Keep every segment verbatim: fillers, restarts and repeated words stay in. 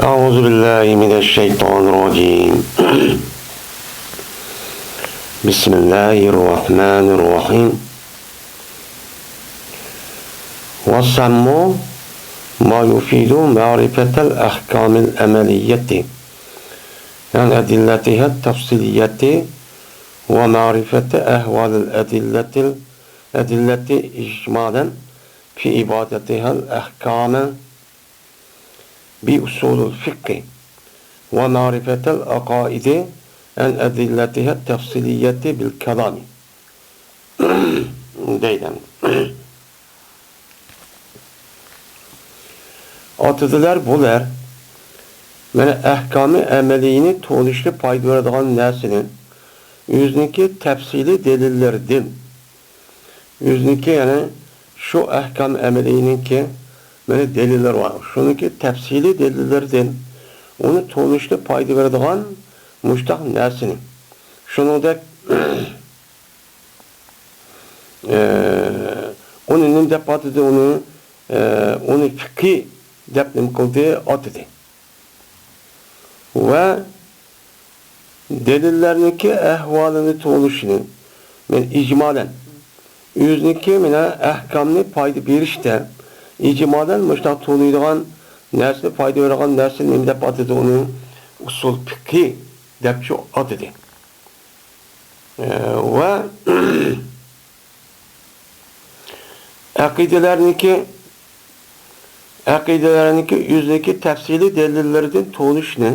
أعوذ بالله من الشيطان الرجيم. بسم الله الرحمن الرحيم. وسموا ما يفيد معرفة الأحكام العملية عن أدلتها التفصيلية ومعرفة أحوال الأدلة، الأدلة إجمالا في عبادتها الأحكام بأصول الفقه ومعرفة العقائد عن أدلتها التفصيلية بالكلام. دەيدۇ. ئاتىدىلەر بۇلار، مانا، ئەھكامى ئەمەلىينى تونۇشنى پايدا بېرىدىغان نەرسىنى ئۆزىنىڭكى تەپسىلىي دەلىللىرىدىن، ئۆزىنىڭكى، يەنى شۇ ئەھكام ئەمەلىينىڭكى، مانا، دەلىللىرى بار. شۇنىڭكى تەپسىلىي دەلىللىرىدىن ئۇنى تونۇشنى پايدا بېرىدىغان مۇشتاق نەرسىنى. شۇنىڭدەك، ئە، ئۇنى نېمە دەپ ئاتىدى؟ ئۇنى، ئە، ئۇنى فىقھىي دەپ نېمە قىلدى؟ ئاتىدى. ۋە دەلىللەرنىڭكى ئەھۋالىنى تونۇشنى، مەن ئىجمالەن، ئۆزىنىڭكى مانا ئەھكامنى پايدا بېرىشتە، ئىجمالەن مۇشۇنداق تونۇيدىغان نەرسىنى، پايدا بېرىدىغان نەرسىنى نېمە دەپ ئاتىدى؟ ئۇنى ئۇسۇل فىقھى دەپچۇ ئاتىدى. ئە، ۋە ئەقىدىلەرنىڭكى، ئەقىدىلەرنىڭكى ئۆزىنىڭكى تەپسىلىي دەلىللىرىدىن تونۇشنى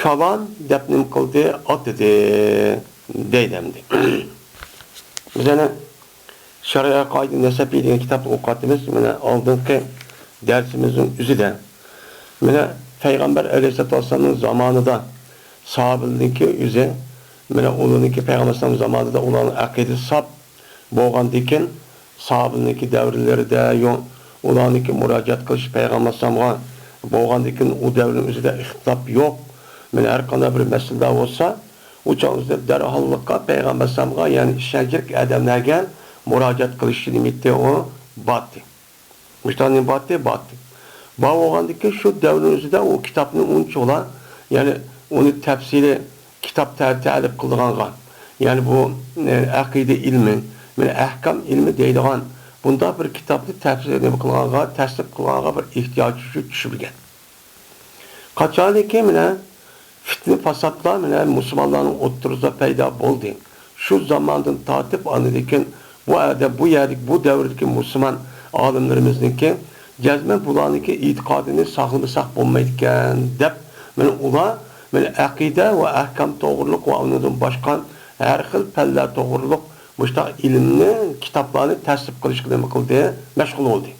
كالام دەپ نېمە قىلدى؟ ئاتىدى، دەيدۇ ئەمدى. بىز يەنە شەرئىي ئەقايىد نەسەپى دېگەن كىتابنى ئوقۇۋاتىمىز. مانا ئالدىنقى دەرسىمىزنىڭ ئۆزىدە، مانا پەيغەمبەر ئەلەيھىسسالاتۇ ۋەسسالامنىڭ زامانىدا ساھابىلىرىنىڭكى ئۆزى، مانا ئۇلارنىڭكى پەيغەمبەر ئەلەيھىسسالام زامانىدا ئۇلارنىڭ ئەقىدىسى ساپ بولغاندىكىن، ساھابىلىرىنىڭكى دەۋرلىرىدە يو-، ئۇلارنىڭكى مۇراجىئەت قىلىش پەيغەمبەر ئەلەيھىسسالامغا بولغاندىكىن، ئۇ دەۋرنىڭ ئۆزىدە ئىختىلاپ يوق. مانا ھەر قانداق بىر مەسىلىلەر بولسا، ئۇ چاغ ئۆزىدە دەرھاللىققا پەيغەمبەر ئەلەيھىسسالامغا، يەنى ئىشەنچلىك ئادەملەرگە مۇراجىئەت قىلىش نېمە ئىدى، ئۇ باتتى. مۇشۇنداق نېمە باتتى، باتتى. بار بولغاندىكىن شۇ دەۋرنىڭ ئۆزىدە ئۇ كىتابنى ئۇنچىۋالا، يەنى ئۇنى تەپسىلىي كىتاب تە-، تەلىپ قىلىدىغانغا، يەنى بۇ، ئە، ئەقىدە ئىلمى، مانا ئەھكام ئىلمى دەيدىغان بۇنداق بىر كىتابنى تەپسىلىي نېمە قىلغانغا، تەسنىپ قىلغانغا بىر ئېھتىياج شۇ چۈشمىگەن. قاچانكى مانا پىتنە-پاساتلار مانا مۇسۇلمانلارنىڭ ئوتتۇرىسىدا پەيدا بولدى. شۇ زاماندىن تارتىپ ئاندىن كېيىن بۇ ئەدە-، بۇ يەردىكى، بۇ دەۋردىكى مۇسۇلمان ئالىملىرىمىزنىڭكى جەزمەن بۇلارنىڭكى ئېتىقادىنى ساقلىمىساق بولمايدىكەن دەپ، مانا ئۇلار مانا ئەقىدە ۋە ئەھكام توغرۇلۇق ۋە ئۇنىڭدىن باشقا ھەر خىل پەنلەر توغرۇلۇق مۇشۇنداق ئىلىمنى، كىتابلارنى تەسنىپ قىلىشقا نېمە قىلدى؟ مەشغۇل بولدى.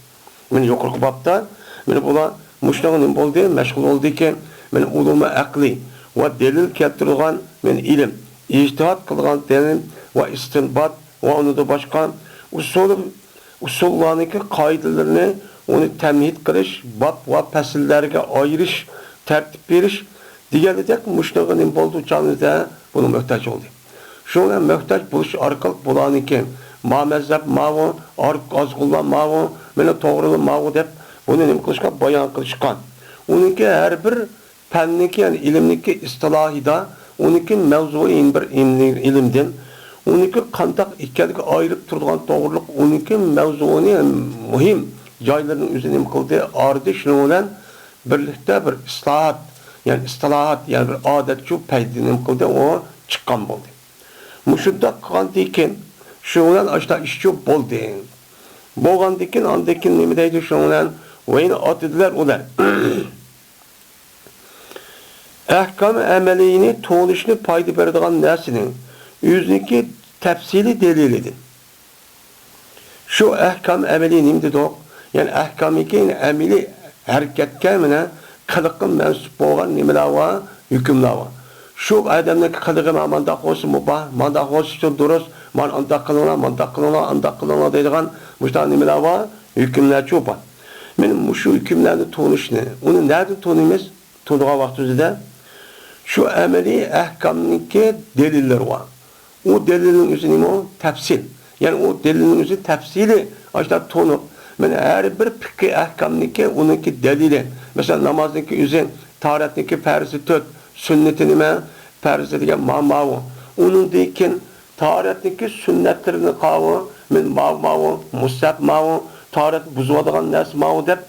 مانا يۇقىرىقى بابتا، مانا بۇلار مۇشۇنىڭغا نېمە بولدى؟ مەشغۇل بولدىكى، مانا ئۇلۇمە ئەقلى ۋە دەلىل كەلتۈرىدىغان، مانا ئىلىم، ئىجتىھات قىلغان دەلىل ۋە ئىستىنبات ۋە ئۇنىڭدىن باشقا ئۇسۇل، ئۇسۇللارنىڭكى قائىدىلىرىنى، ئۇنى تەمھىد قىلىش، باب ۋە پەسىللەرگە ئايرىش، تەرتىپ بېرىش دېگەندەك مۇشۇنىڭغا نېمە بولدى؟ ئۇ چاغدا بۇنىڭ مۆھتاج بولدى. شۇنىڭ بىلەن مۆھتاج بولۇش ئارقىلىق بۇلارنىڭكى ما مەزھەپ ماۋۇ، ئار-، ئازغۇنلار ماۋۇ، مانا توغرىلار ماۋۇ دەپ بۇنى نېمە قىلىشقا، بايان قىلىشقا. ئۇنىڭكى ھەر بىر پەننىڭكى، يەنى ئىلىمنىڭكى ئىستىلاھىدا، ئۇنىڭكى مەۋزۇيى بىر ئىلىم-، ئىلىمدىن، ئۇنىڭكى قانداق ئىكەنلىكى ئايرىپ تۇرىدىغان توغرىلىق، ئۇنىڭكى مەۋزۇيىنى مۇھىم جايلىرىنى ئۆزى نېمە قىلدى، ئايرىدى. شۇنىڭ بىلەن بىرلىكتە بىر ئىسلاھات، يەنى ئىستىلاھات، يەنى بىر ئادەتچۇ پەيدا نېمە قىلدى، ئۇ چىققان بولدى. مۇشۇنداق قىلغاندىن كېيىن، شۇنىڭ بىلەن ئاشۇنداق ئىشچۇ بولدى. بولغاندىن كېيىن، ئاندىن كېيىن نېمە دەيدۇ؟ شۇنىڭ بىلەن ۋەينى ئاتىدىلەر ئۇلار. ئەھكام ئەمەلىينى تونۇشنى پايدا بېرىدىغان نەرسىنى ئۆزىنىڭكى تەپسىلىي دەلىلىدىن. شۇ ئەھكام ئەمەلىي نېمە دېدۇق؟ يەنى ئەھكامنىڭكى ئەمەلىي ھەرىكەتكە، مانا، قىلىققا مەنسۇپ بولغان نېمىلەر بار؟ ھۆكۈملەر بار. شۇ ئادەمنىڭ قىلىقى مانداق بولسا مۇباھ، مانداق بولسا شۇ دۇرۇس، مانا ئانداق قىلىڭلار، مانداق قىلىڭلار، ئانداق قىلىڭلار دەيدىغان مۇشۇنداق نېمىلەر بار؟ ھۆكۈملەرچۇ بار. مانا مۇشۇ ھۆكۈملەرنى تونۇشنى، ئۇنى نەدىن تونۇيمىز؟ تونۇغان ۋاقتىمىزدا شۇ ئەمەلىي ئەھكامنىڭكى دەلىللىرى بار. ئۇ دەلىلنىڭ ئۆزى نېمە ئۇ؟ تەپسىل. يەنى ئۇ دەلىلنىڭ ئۆزى تەپسىلىي، ئاشۇنداق تونۇپ، مانا ھەر بىر پىقھىي ئەھكامنىڭكى ئۇنىڭكى دەلىلى. مەسىلەن، نامازنىڭكى ئۆزى تاھارەتنىڭكى پەرزى تۆت، سۈننىتى نېمە؟ پەرزى دېگەن ما-، ماۋۇ. ئۇنىڭدىن كېيىن تاھارەتنىڭكى سۈننەتلىرىنى قاۋۇ، مەن ماۋۇ، ماۋۇ، مۇستەھەب ماۋۇ، تاھارەتنى بۇزۇۋالىدىغان نەرسە ماۋۇ دەپ،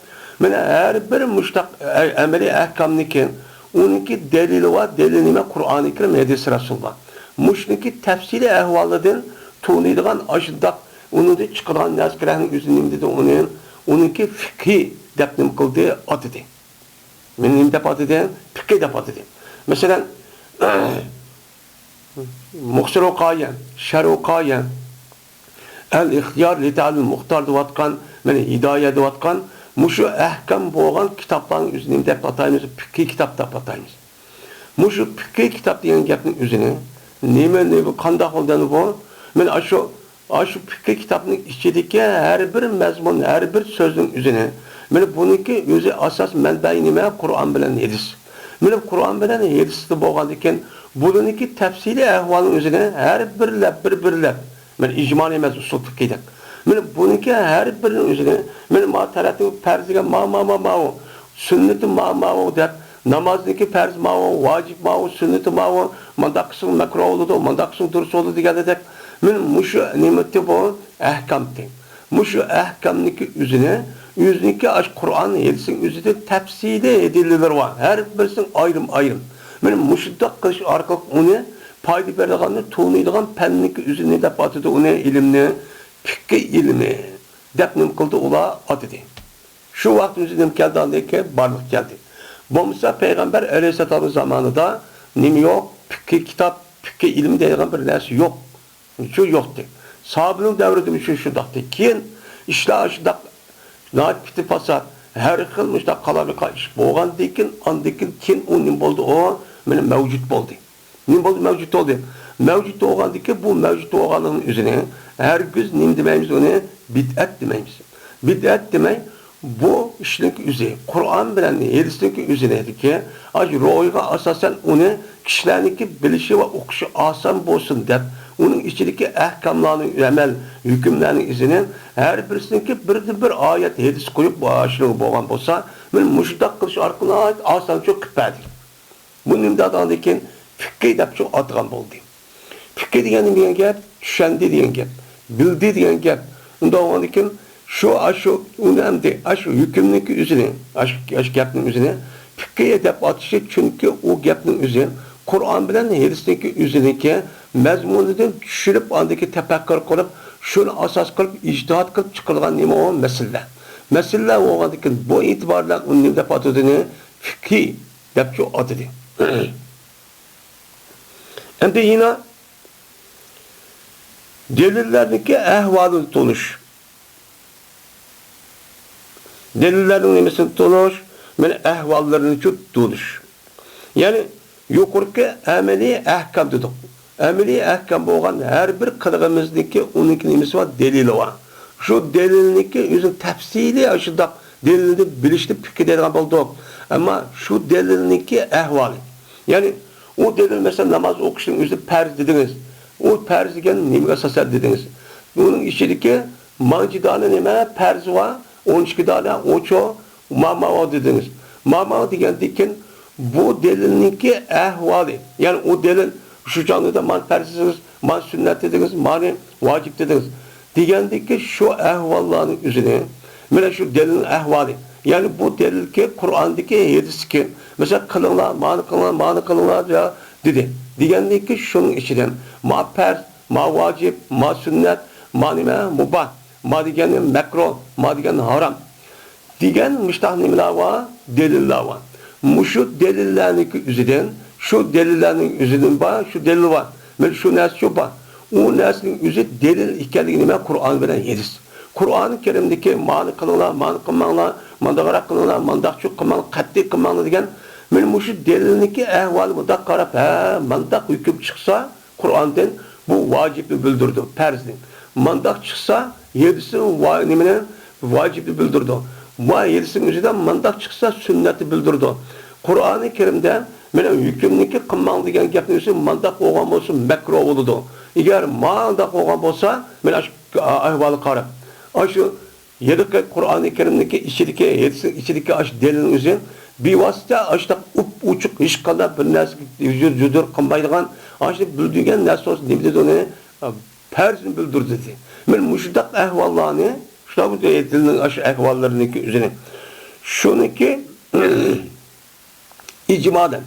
مانا ھەر بىر مۇشتاق ئە-، ئەمەلىي ئەھكامنىڭكى ئۇنىڭكى دەلىلى بار، دەلىلى نېمە؟ قۇرئانى كەرىم، ھەدىسى رەسۇلۇللا. مۇشۇنىڭكى تەپسىلىي ئەھۋالىدىن تونۇيدىغان ئاشۇنداق ئۇنىڭدىن چىقىدىغان نەرسىلەرنىڭ ئۆزىنى نېمە دېدى؟ ئۇنى، ئۇنىڭكى فىقھى دەپ نېمە قىلدى؟ ئاتىدى. مانا نېمە دەپ ئاتىدى؟ پىقھى دەپ ئاتىدى. مەسىلەن، مۇخسىرۇ قايە، شەرۇ قايە، ئەل ئىختىيار لىتەئەلىل مۇختار دەۋاتقان، مانا ھىدايە دەۋاتقان مۇشۇ ئەھكام بولغان كىتابلارنىڭ ئۆزىنى نېمە دەپ ئاتايمىز؟ پىقھى كىتاب دەپ ئاتايمىز. مۇشۇ پىقھى كىتاب دېگەن گەپنىڭ ئۆزىنى نېمە، نېمە، قانداق بولدى بۇ؟ مانا ئاشۇ، ئاشۇ پىقھى كىتابنىڭ ئىچىدىكى ھەر بىر مەزمۇن، ھەر بىر سۆزنىڭ ئۆزىنى، مانا بۇنىڭكى ئۆزى ئاساس مەنبەي نېمە؟ قۇرئان بىلەن ھەدىس. مانا قۇرئان بىلەن ھەدىستە بولغاندىكىن، بۇنىڭكى تەپسىلىي ئەھۋالنىڭ ئۆزىنى ھەر بىرلەپ، بىر بىرلەپ، مانا ئىجمانى ئەمەس، ئۇسۇل پىقھىدەك. مانا بۇنىڭكى ھەر بىرىنىڭ ئۆزىنى، مانا ما تەرەپنىڭ پەرزىگە ما، ما، ما، ماۋۇ، سۈننىتى ما، ماۋۇ دەپ، نامازنىڭكى پەرزى ماۋۇ، ۋاجىپ ماۋۇ، سۈننىتى ماۋۇ، مانداق قىلسىڭىز مەكرۇھ بولىدۇ، مانداق قىلسىڭىز دۇرۇس بولىدۇ دېگەندەك، مانا مۇشۇ نېمىتى بۇ ئەھكامتى. مۇشۇ ئەھكامنىڭكى ئۆزىنى، ئۆزىنىڭكى ئاشۇ قۇرئان، ھەدىسنىڭ ئۆزىدە تەپسىلىي دەلىللىرى بار. ھەر بىرسىنىڭ ئايرىم-ئايرىم. مانا مۇشۇنداق قىلىش ئارقىلىق ئۇنى پايدا بېرىدىغاننى تونۇيدىغان پەننىڭكى ئۆزىنى دەپ ئاتىدۇ ئۇنى ئىلىمنى، پىقھى ئىلمى دەپ نېمە قىلدى ئۇلار ئاتىدى. شۇ ۋاقىتتا ئۆزى نېمە كەلدى، ئاندىن كېيىن بارلىق كەلدى. بولمىسا پەيغەمبەر ئەلەيھىسسالام زامانىدا نېمە يوق، پىقھى كىتاب، پىقھى ئىلمى دەيدىغان بىر نەرسە يوق. شۇ يوقتى. ساھابىنىڭ دەۋرىدىمۇ شۇ شۇنداقتى. كېيىن ئىشلار شۇنداق ناھايىتى پىتى پاسات، ھەر خىل مۇشۇنداق قالايمىقان ئىش بولغاندىن كېيىن، ئاندىن كېيىن، كېيىن ئۇ نېمە بولدى؟ ئۇ مانا مەۋجۇت بولدى. نېمە بولدى؟ مەۋجۇت بولدى. مەۋجۇت بولغاندىن كېيىن بۇ مەۋجۇت بولغانلىقىنىڭ ئۆزىنى ھەرگىز نېمە دېمەيمىز ئۇنى؟ بىدئەت دېمەيمىز. بىدئەت دېمەي، بۇ ئىشنىڭكى ئۆزى، قۇرئان بىلەن ھەدىسنىڭكى ئۆزىدىكى ئاشۇ روھىغا ئاساسەن ئۇنى كىشىلەرنىڭكى بىلىشى ۋە ئوقۇشى ئاسان بولسۇن دەپ، ئۇنىڭ ئىچىدىكى ئەھكاملارنى، ئەمەل، ھۆكۈملەرنىڭ ئىزىنى ھەر بىرسىنىڭكى بىردىن بىر ئايەت، ھەدىس قويۇپ، ئاشۇنىڭغا بولغان بولسا، مانا مۇشۇنداق قىلىش ئارقىلىق ناھايىتى ئاسانچە قىلىپ بەردى. بۇ نېمە دېگەندىن كېيىن پىقھى دەپ شۇ ئاتىغان بولدى. پىقھى دېگەن نېمە دېگەن گەپ؟ چۈشەندى دېگەن گەپ، بىلدى دېگەن گەپ. ئۇنداق بولغاندىن كېيىن شۇ، ئاشۇ، ئۇنى ئەمدى ئاشۇ ھۆكۈمنىڭكى ئۆزىنى، ئاشۇ، ئاشۇ گەپنىڭ ئۆزىنى پىقھى دەپ ئاتىشى، چۈنكى ئۇ گەپنىڭ ئۆزى قۇرئان بىلەن ھەدىسنىڭكى ئۆزىنىڭكى مەزمۇنىدىن چۈشۈرۈپ، ئاندىن كېيىن تەپەككۇر قىلىپ، شۇنى ئاساس قىلىپ ئىجتىھات قىلىپ چىقىرىلغان نېمە ئۇ؟ مەسىلىلەر. مەسىلىلەر بولغاندىن كېيىن بۇ ئېتىبار بىلەن ئۇنى نېمە دەپ ئاتىدۇ؟ پىقھى دەپ شۇ ئاتىدى. ئەمدى يەنە دەلىللەرنىڭكى ئەھۋالىنى تونۇش. دەلىللەرنىڭ نېمىسىنى تونۇش؟ مانا ئەھۋاللىرىنى تونۇش. يەنى يۇقىرىقى ئەمەلىي ئەھكام دېدۇق. ئەمەلىي ئەھكام بولغان ھەر بىر قىلىقىمىزنىڭكى ئۇنىڭكى نېمىسى بار؟ دەلىلى بار. شۇ دەلىلنىڭكى ئۆزىنى تەپسىلىي ئاشۇنداق دەلىلنى بىلىشنى پىقھى دەيدىغان بولدۇق. ئەمما شۇ دەلىلنىڭكى ئەھۋالى. يەنى ئۇ دەلىل، مەسىلەن، ناماز ئوقۇشنىڭ ئۆزى پەرز دېدىڭىز. ئۇ پەرز دېگەن نېمىگە ئاساسەن دېدىڭىز؟ ئۇنىڭ ئىچىدىكى مانچە دانە نېمە پەرز بار؟ ئون ئىككى دانە ئوچۇ، ماما دېدىڭىز. ماما دېگەندىن كېيىن بۇ دەلىلنىڭكى ئەھۋالى، يەنى ئۇ دەلىل شۇ چاغدا مانا پەرز دېدىڭىز، مانا سۈننەت دېدىڭىز، مانا ۋاجىپ دېدىڭىز. دېگەندىكى شۇ ئەھۋاللارنىڭ ئۆزىنى، مانا شۇ دەلىلنىڭ ئەھۋالى. يەنى بۇ دەلىلكى قۇرئاندىكى، ھەدىستىكى، مەسىلەن، قىلىڭلار، مانا قىلىڭلار، مانا قىلىڭلار دېدى. دېگەندىكى شۇنىڭ ئىچىدىن ما پەرز، ما ۋاجىپ، ما سۈننەت، ما نېمە مۇباھ، ما دېگەننى مەكرۇھ، ما دېگەننى ھارام. دېگەن مۇشتاق نېمىلەر بار؟ دەلىللەر بار. مۇشۇ دەلىللەرنىڭكى ئۆزىدىن، شۇ دەلىللەرنىڭ ئۆزىدىن بار، شۇ دەلىل بار. مانا شۇ نەرسە شۇ بار. ئۇ نەرسىنىڭ ئۆزى دەلىل ئىكەنلىكى نېمە؟ قۇرئان بىلەن ھەدىس. قۇرئانى كەرىمدىكى مانى قىلىڭلار، مانى قىلماڭلار، مانداقراق قىلىڭلار، مانداقچۇ قىلماڭلار، قەتئىي قىلماڭلار دېگەن، مانا مۇشۇ دەلىلنىڭكى ئەھۋالى مۇنداق قاراپ، ھە، مانداق ھۆكۈم چىقسا، قۇرئاندىن بۇ ۋاجىپنى بىلدۈرىدۇ، پەرزنى. مانداق چىقسا، ھەدىسى ۋا-، نېمىنى؟ ۋاجىپنى بىلدۈرىدۇ. ۋا ھەدىسنىڭ ئۆزىدە مانداق چىقسا، سۈننەتنى بىلدۈرىدۇ. قۇرئانى كەرىمدە مانا ھۆكۈمنىڭكى قىلماڭ دېگەن گەپنىڭ ئۆزى مانداق بولغان بولسا مەكرۇھ بولىدۇ. ئەگەر مانداق بولغان بولسا، مانا ئاشۇ ئەھۋالغا قاراپ، ئاشۇ ھېلىقى قۇرئانى كەرىمنىڭكى ئىچىدىكى، ھەدىسنىڭ ئىچىدىكى ئاشۇ دەلىلنىڭ ئۆزى بىۋاسىتە ئاشۇنداق ئۇپ-ئوچۇق، ھېچقانداق بىر نەرسىگە جۇدۇر، جۇدۇر قىلمايدىغان، ئاشۇ بىلدۈرگەن نەرسە بولسا نېمە دېدى ئۇنى؟ پەرزنى بىلدۈردى دېدى. مانا مۇشۇنداق ئەھۋاللارنى، شۇنداق بىر دەلىلنىڭ ئاشۇ ئەھۋاللىرىنىڭكى ئۆزىنى، شۇنىڭكى ئىجمالەن.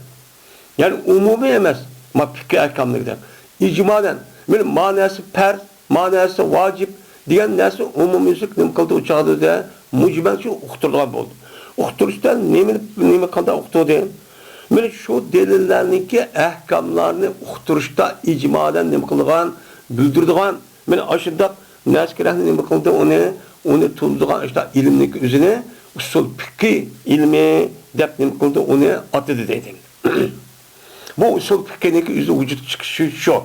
يەنى ئومۇمىي ئەمەس، ما پىقھىي ئەھكاملىرىدا. ئىجمالەن. مانا، ما نەرسە پەرز، ما نەرسە ۋاجىپ دېگەن نەرسە ئومۇميۈزلۈك نېمە قىلدى ئۇ چاغدا؟ مۇجمەلچە ئۇقتۇرىدىغان بولدى. ئۇقتۇرۇشتا نېمىنى، نېمە قانداق ئۇقتۇردى؟ مانا شۇ دەلىللەرنىڭكى ئەھكاملارنى ئۇقتۇرۇشتا ئىجمالەن نېمە قىلىدىغان؟ بىلدۈرىدىغان. مانا ئاشۇنداق نەرسىگە نېمە قىلدى ئۇنى؟ ئۇنى تۇتىدىغان ئاشۇنداق ئىلىمنىڭكى ئۆزىنى ئۇسۇل پىقھىي ئىلمى دەپ نېمە قىلدى؟ ئۇنى ئاتىدى دەيدۇ. بۇ ئۇسۇل پىقھىنىڭكى ئۆزى ۋۇجۇدقا چىقىشى شۇ.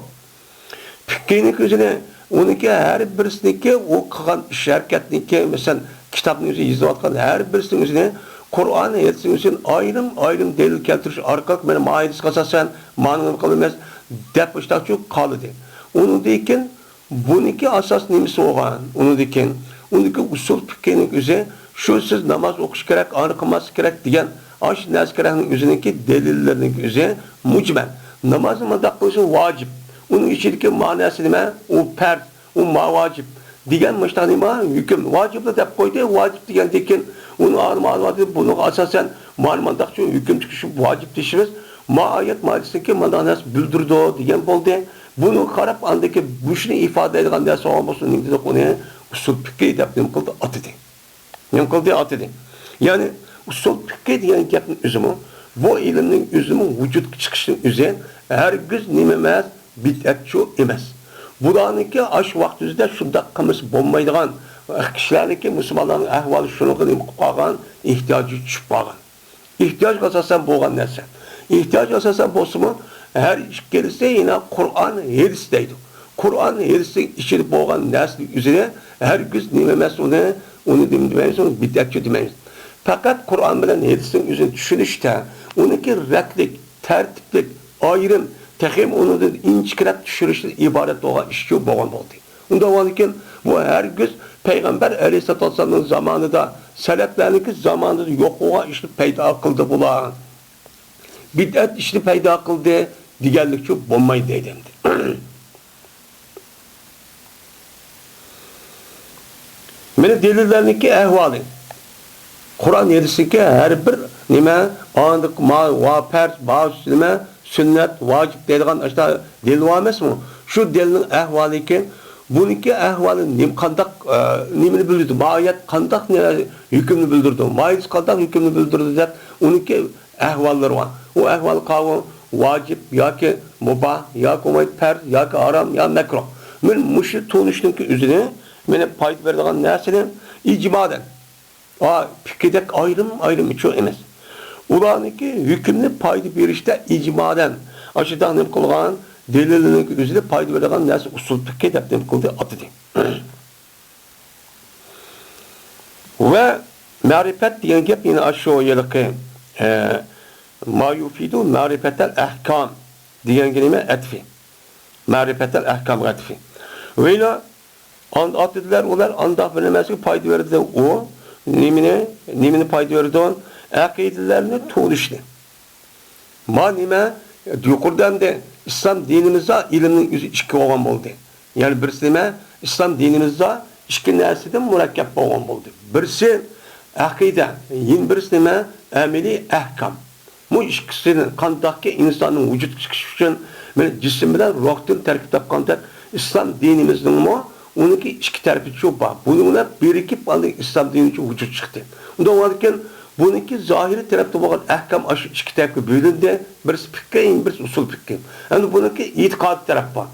پىقھىنىڭكى ئۆزىنى، ئۇنىڭكى ھەر بىرسىنىڭكى ئۇ قىلغان ئىش ھەرىكەتنىڭكى، مەسىلەن، كىتابنىڭ ئۆزى يېزىۋاتقان ھەر بىرسىنىڭ ئۆزىنى قۇرئان، ھەدىسنىڭ ئۆزىنى ئايرىم-ئايرىم دەلىل كەلتۈرۈش ئارقىلىق، مانا، ما ھەدىسكە ئاساسەن مانىنى قىلىمىز دەپ مۇشۇنداقچە قالدى. ئۇنىڭدىن كېيىن بۇنىڭكى ئاساس نېمىسى بولغان؟ ئۇنىڭدىن كېيىن، ئۇنىڭدىكى ئۇسۇل پىقھىنىڭ ئۆزى، شۇ سىز ناماز ئوقۇش كېرەك، ئانى قىلماسلىق كېرەك دېگەن ئاشۇ نەرسە كېرەكنىڭ ئۆزىنىڭكى دەلىللىرىنىڭ ئۆزى مۇجمەل. نامازنى مۇنداق قىلىشى ۋاجىپ. ئۇنىڭ ئىچىدىكى ما نەرسە نېمە؟ ئۇ پەرز، ئۇ ما ۋاجىپ دېگەن مۇشۇنداق نېمە؟ ھۆكۈم. ۋاجىپلا دەپ قويدى، ۋاجىپ دېگەندىن كېيىن ئۇنى ئالىم ئالىم بۇنىڭغا ئاساسەن مانا مۇنداقچە ھۆكۈم چىقىشى ۋاجىپ دېيىشىمىز، ما ئايەت، ما ھەدىستىن كېيىن مۇنداق نەرسە بىلدۈرىدۇ دېگەن بولدى. بۇنىڭغا قاراپ، ئاندىكى مۇشۇنى ئىپادىلەيدىغان نەرسە بولغان بولسا، نېمە دېدۇق ئۇنى؟ ئۇسۇل پىقھى دەپ نېمە قىلدى؟ ئاتىدى. نېمە قىلدى؟ ئاتىدى. يەنى ئۇسۇل پىقھى دېگەن گەپنىڭ ئۆزىمۇ، بۇ ئىلىمنىڭ ئۆزىمۇ ۋۇجۇدقا چىقىشنىڭ ئۆزى ھەرگىز نېمە ئەمەس؟ بىدئەتچۇ ئەمەس. بۇلارنىڭكى ئاشۇ ۋاقىت ئۆزىدە شۇنداق قىلمىسا بولمايدىغان، كىشىلەرنىڭكى، مۇسۇلمانلارنىڭ ئەھۋالى شۇنىڭغا نېمە قىلىپ قالغان؟ ئېھتىياجى چۈشۈپ قالغان. ئېھتىياجغا ئاساسەن بولغان نەرسە. ئېھتىياجغا ئاساسەن بولسىمۇ، ھەر ئىككىلىسى يەنە قۇرئان، ھەدىس دەيدۇ. قۇرئان، ھەدىسنىڭ ئىچىدە بولغان نەرسىنىڭ ئۆزىنى ھەرگىز نېمە ئەمەس ئۇنى، ئۇنى نېمە دېمەيمىز، ئۇنى بىدئەتچۇ دېمەيمىز. پەقەت قۇرئان بىلەن ھەدىسنىڭ ئۆزىنى چۈشىنىشتە، ئۇنىڭكى رەتلىك، تەرتىپلىك، ئايرىم، تېخىمۇ ئۇنىڭدىن ئىنچىكىلەپ چۈشۈرۈشتىن ئىبارەت بولغان ئىشچۇ بولغان بولدى. ئۇنداق بولغاندىكىن، بۇ ھەرگىز پەيغەمبەر ئەلەيھىسسالاتۇ ۋەسسالامنىڭ زامانىدا، سەلەپلەرنىڭكى زامانىدا يوق بولغان ئىشنى پەيدا قىلدى بۇلار. بىدئەت ئىشنى پەيدا قىلدى دېگەنلىكچۇ بولمايدۇ دەيدۇ ئەمدى. مانا دەلىللەرنىڭكى ئەھۋالى. قۇرئان ھەدىستىكى ھەر بىر نېمە، ئاندىكى ما، ۋا پەرز، ما نېمە، سۈننەت، ۋاجىپ دەيدىغان ئاشۇنداق دەلىل بار ئەمەسمۇ؟ شۇ دەلىلنىڭ ئەھۋالىكەن، بۇنىڭكى ئەھۋالى نېمە، قانداق، ئە، نېمىنى بىلدۈردى؟ ما ئايەت قانداق نە-، ھۆكۈمنى بىلدۈردى؟ ما ھەدىس قانداق ھۆكۈمنى بىلدۈردى دەپ، ئۇنىڭكى ئەھۋاللىرى بار. ئۇ ئەھۋال قاۋۇ ۋاجىپ ياكى مۇباھ ياكى بولمايدۇ، پەرز ياكى ھارام يا مەكرۇھ. مانا مۇشۇ تونۇشنىڭكى ئۆزىنى، مانا پايدا بېرىدىغان نەرسىنى ئىجمالەن، ئا، پىكىردەك ئايرىم-ئايرىم ئىچىۋ ئەمەس. ئۇلارنىڭكى ھۆكۈمنى پايدا بېرىشتە ئىجمالەن ئاشۇنداق نېمە قىلغان، دەلىلنىڭكى ئۆزىنى پايدا بېرىدىغان نەرسە ئۇسۇل پىكى دەپ نېمە قىلدى، ئاتىدى. ۋە مەرىپەت دېگەن گەپ يەنە ئاشۇ ھېلىقى، ئە، ما يۇفىدۇ مەرىپەتەل ئەھكام دېگەنگە نېمە؟ ئەتفى. مەرىپەتەل ئەھكامغا ئەتفى. ۋەيلا ئان-، ئاتىدىلەر ئۇلار ئانداق بىر نېمەسىگە پايدا بېرىدۇ. ئۇ نېمىنى، نېمىنى پايدا بېرىدۇ؟ ئەقىدىلەرنى تونۇشنى. ما نېمە؟ يۇقىرىدا ئەمدى ئىسلام دىنىمىزدا ئىلىمنىڭ ئۆزى ئىككى بولغان بولدى. يەنى بىرسى نېمە؟ ئىسلام دىنىمىزدا ئىككى نەرسىدىن مۇرەككەپ بولغان بولدى. بىرسى ئەقىدە، يەنە بىرسى نېمە؟ ئەمەلىي ئەھكام. بۇ ئىككىسىدىن قانداقكى ئىنساننىڭ ۋۇجۇدقا چىقىشى ئۈچۈن، مانا، جىسىم بىلەن روھتىن تەركىب تاپقاندەك، ئىسلام دىنىمىزنىڭمۇ ئۇنىڭكى ئىككى تەرىپى شۇ بار. بۇنىڭ بىلەن بىرىكىپ، ئاندىن ئىسلام دىنى ۋۇجۇدقا چىقتى. ئۇنداق بولغاندىكىن، بۇنىڭكى زاھىرىي تەرەپتە بولغان ئەھكام ئاشۇ ئىككى تەرەپكە بۆلۈندى. بىرسى پىقھى، بىرسى ئۇسۇل پىقھى. ئەمدى بۇنىڭكى ئېتىقادىي تەرەپ بار.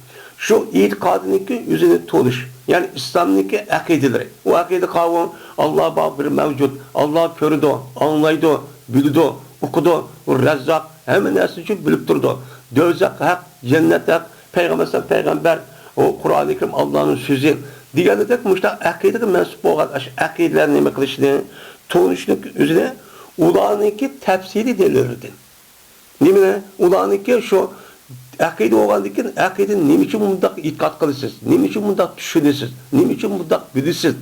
شۇ ئېتىقادىنىڭكى ئۆزىنى تونۇش، يەنى ئىسلامنىڭكى ئەقىدىلىرى. ئۇ ئەقىدە قاۋۇ، ئاللا بار، بىر مەۋجۇت، ئاللا كۆرىدۇ، ئاڭلايدۇ، بىلىدۇ، ئۇقىدۇ، ئۇ رەززاق، ھەممە نەرسىنى بىلىپ تۇرىدۇ. دوزاخ ھەق، جەننەت ھەق، پەيغەمبەر ئەلەيھىسسالام پەيغەمبەر، ئۇ قۇرئانى كەرىم ئاللانىڭ سۆزى دېگەندەك مۇشۇنداق ئەقىدىگە مەنسۇپ بولغان ئاشۇ ئەقىدىلەرنى نېمە قىلىشنى، تونۇشنىڭ ئۆزىنى ئۇلارنىڭكى تەپسىلىي دەلىللىرىدىن. نېمىنى؟ ئۇلارنىڭكى شۇ ئەقىدە بولغاندىن كېيىن، ئەقىدىنى نېمە ئۈچۈن مۇنداق ئېتىقاد قىلىسىز؟ نېمە ئۈچۈن مۇنداق چۈشىنىسىز؟ نېمە ئۈچۈن مۇنداق بىلىسىز؟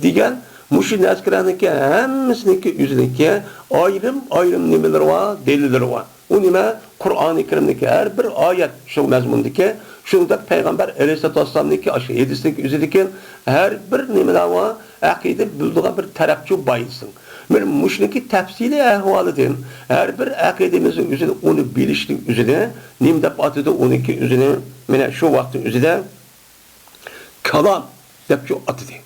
دېگەن مۇشۇ نەسكىرانىڭكى ھەممىسىنىڭكى ئۆزىنىڭكى ئايرىم-ئايرىم نېمىلىرى بار، دەلىللىرى بار. ئۇ نېمە؟ قۇرئانى كەرىمدىكى ھەر بىر ئايەت، شۇ مەزمۇندىكى، شۇنداق پەيغەمبەر ئەلەيھىسسالاتۇ ۋەسسالامنىڭكى ئاشۇ ھەدىسىنىڭكى ئۆزىدىكى ھەر بىر نېمىلەر بار، ئەقىدە بىلىدىغان بىر تەرەپ چۇ بايىسىڭ. مانا مۇشۇنىڭكى تەپسىلىي ئەھۋالىدىن، ھەر بىر ئەقىدىمىزنىڭ ئۆزىدە ئۇنى بىلىشنىڭ ئۆزىنى نېمە دەپ ئاتىدۇ؟ ئۇنىڭكى ئۆزىنى، مانا شۇ ۋاقىتنىڭ ئۆزىدە كالام دەپ چۇ ئاتىدى.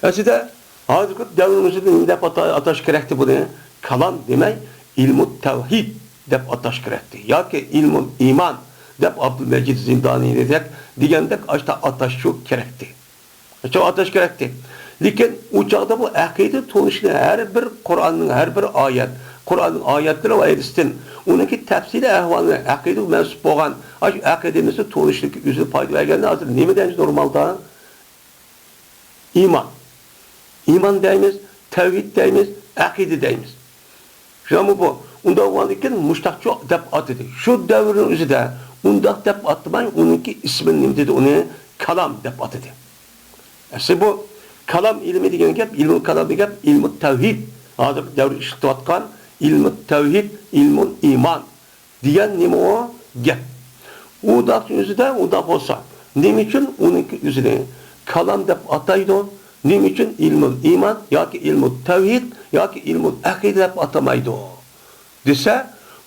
ئەسلىدە ھازىرقى دەۋرىمىزدە نېمە دەپ ئاتا-، ئاتاش كېرەكتى بۇنى؟ كالام دېمەي، ئىلمۇ تەۋھىد دەپ ئاتاش كېرەكتى. ياكى ئىلمۇل ئىمان دەپ ئابدۇلمەجىد زىندانىيدەك دېگەندەك ئاشتا ئاتاشچۇ كېرەكتى. شۇ ئاتاش كېرەكتى. لېكىن ئۇ چاغدا بۇ ئەقىدە تونۇشنى ھەر بىر قۇرئاننىڭ ھەر بىر ئايەت، قۇرئاننىڭ ئايەتلىرى ۋە ھەدىستىن ئۇنىڭكى تەپسىلىي ئەھۋالىنى، ئەقىدىگە مەنسۇپ بولغان ئاشۇ ئەقىدىمىزنى تونۇشلۇققا ئۆزىنى پايدا بەرگەندە ھازىر نېمە دەيمىز نورمالدا؟ ئىمان. ئىمان دەيمىز، تەۋھىد دەيمىز، ئەقىدە دەيمىز. شۇنداقمۇ بۇ؟ ئۇنداق بولغاندىكىن مۇشتاقچۇ دەپ ئاتىدى. شۇ دەۋرنىڭ ئۆزىدە ئۇنداق دەپ ئاتىماي، ئۇنىڭكى ئىسمىنى نېمە دېدى؟ ئۇنى كالام دەپ ئاتىدى. ئەسلى بۇ كالام ئىلمى دېگەن گەپ، ئىلمۇ كالام دېگەن گەپ، ئىلمۇ تەۋھىد. ھازىرقى دەۋر ئىشلىتىۋاتقان ئىلمۇ تەۋھىد، ئىلمۇل ئىمان. دېگەن نېمە ئۇ گەپ؟ ئۇنداق ئۆزىدە ئۇنداق بولسا، نېمە ئۈچۈن ئۇنىڭكى ئۆزىنى كالام دەپ ئاتايدۇ؟ نېمە ئۈچۈن ئىلمۇل ئىمان ياكى ئىلمۇ تەۋھىد ياكى ئىلمۇل ئەقىدە دەپ ئاتىمايدۇ؟ دېسە،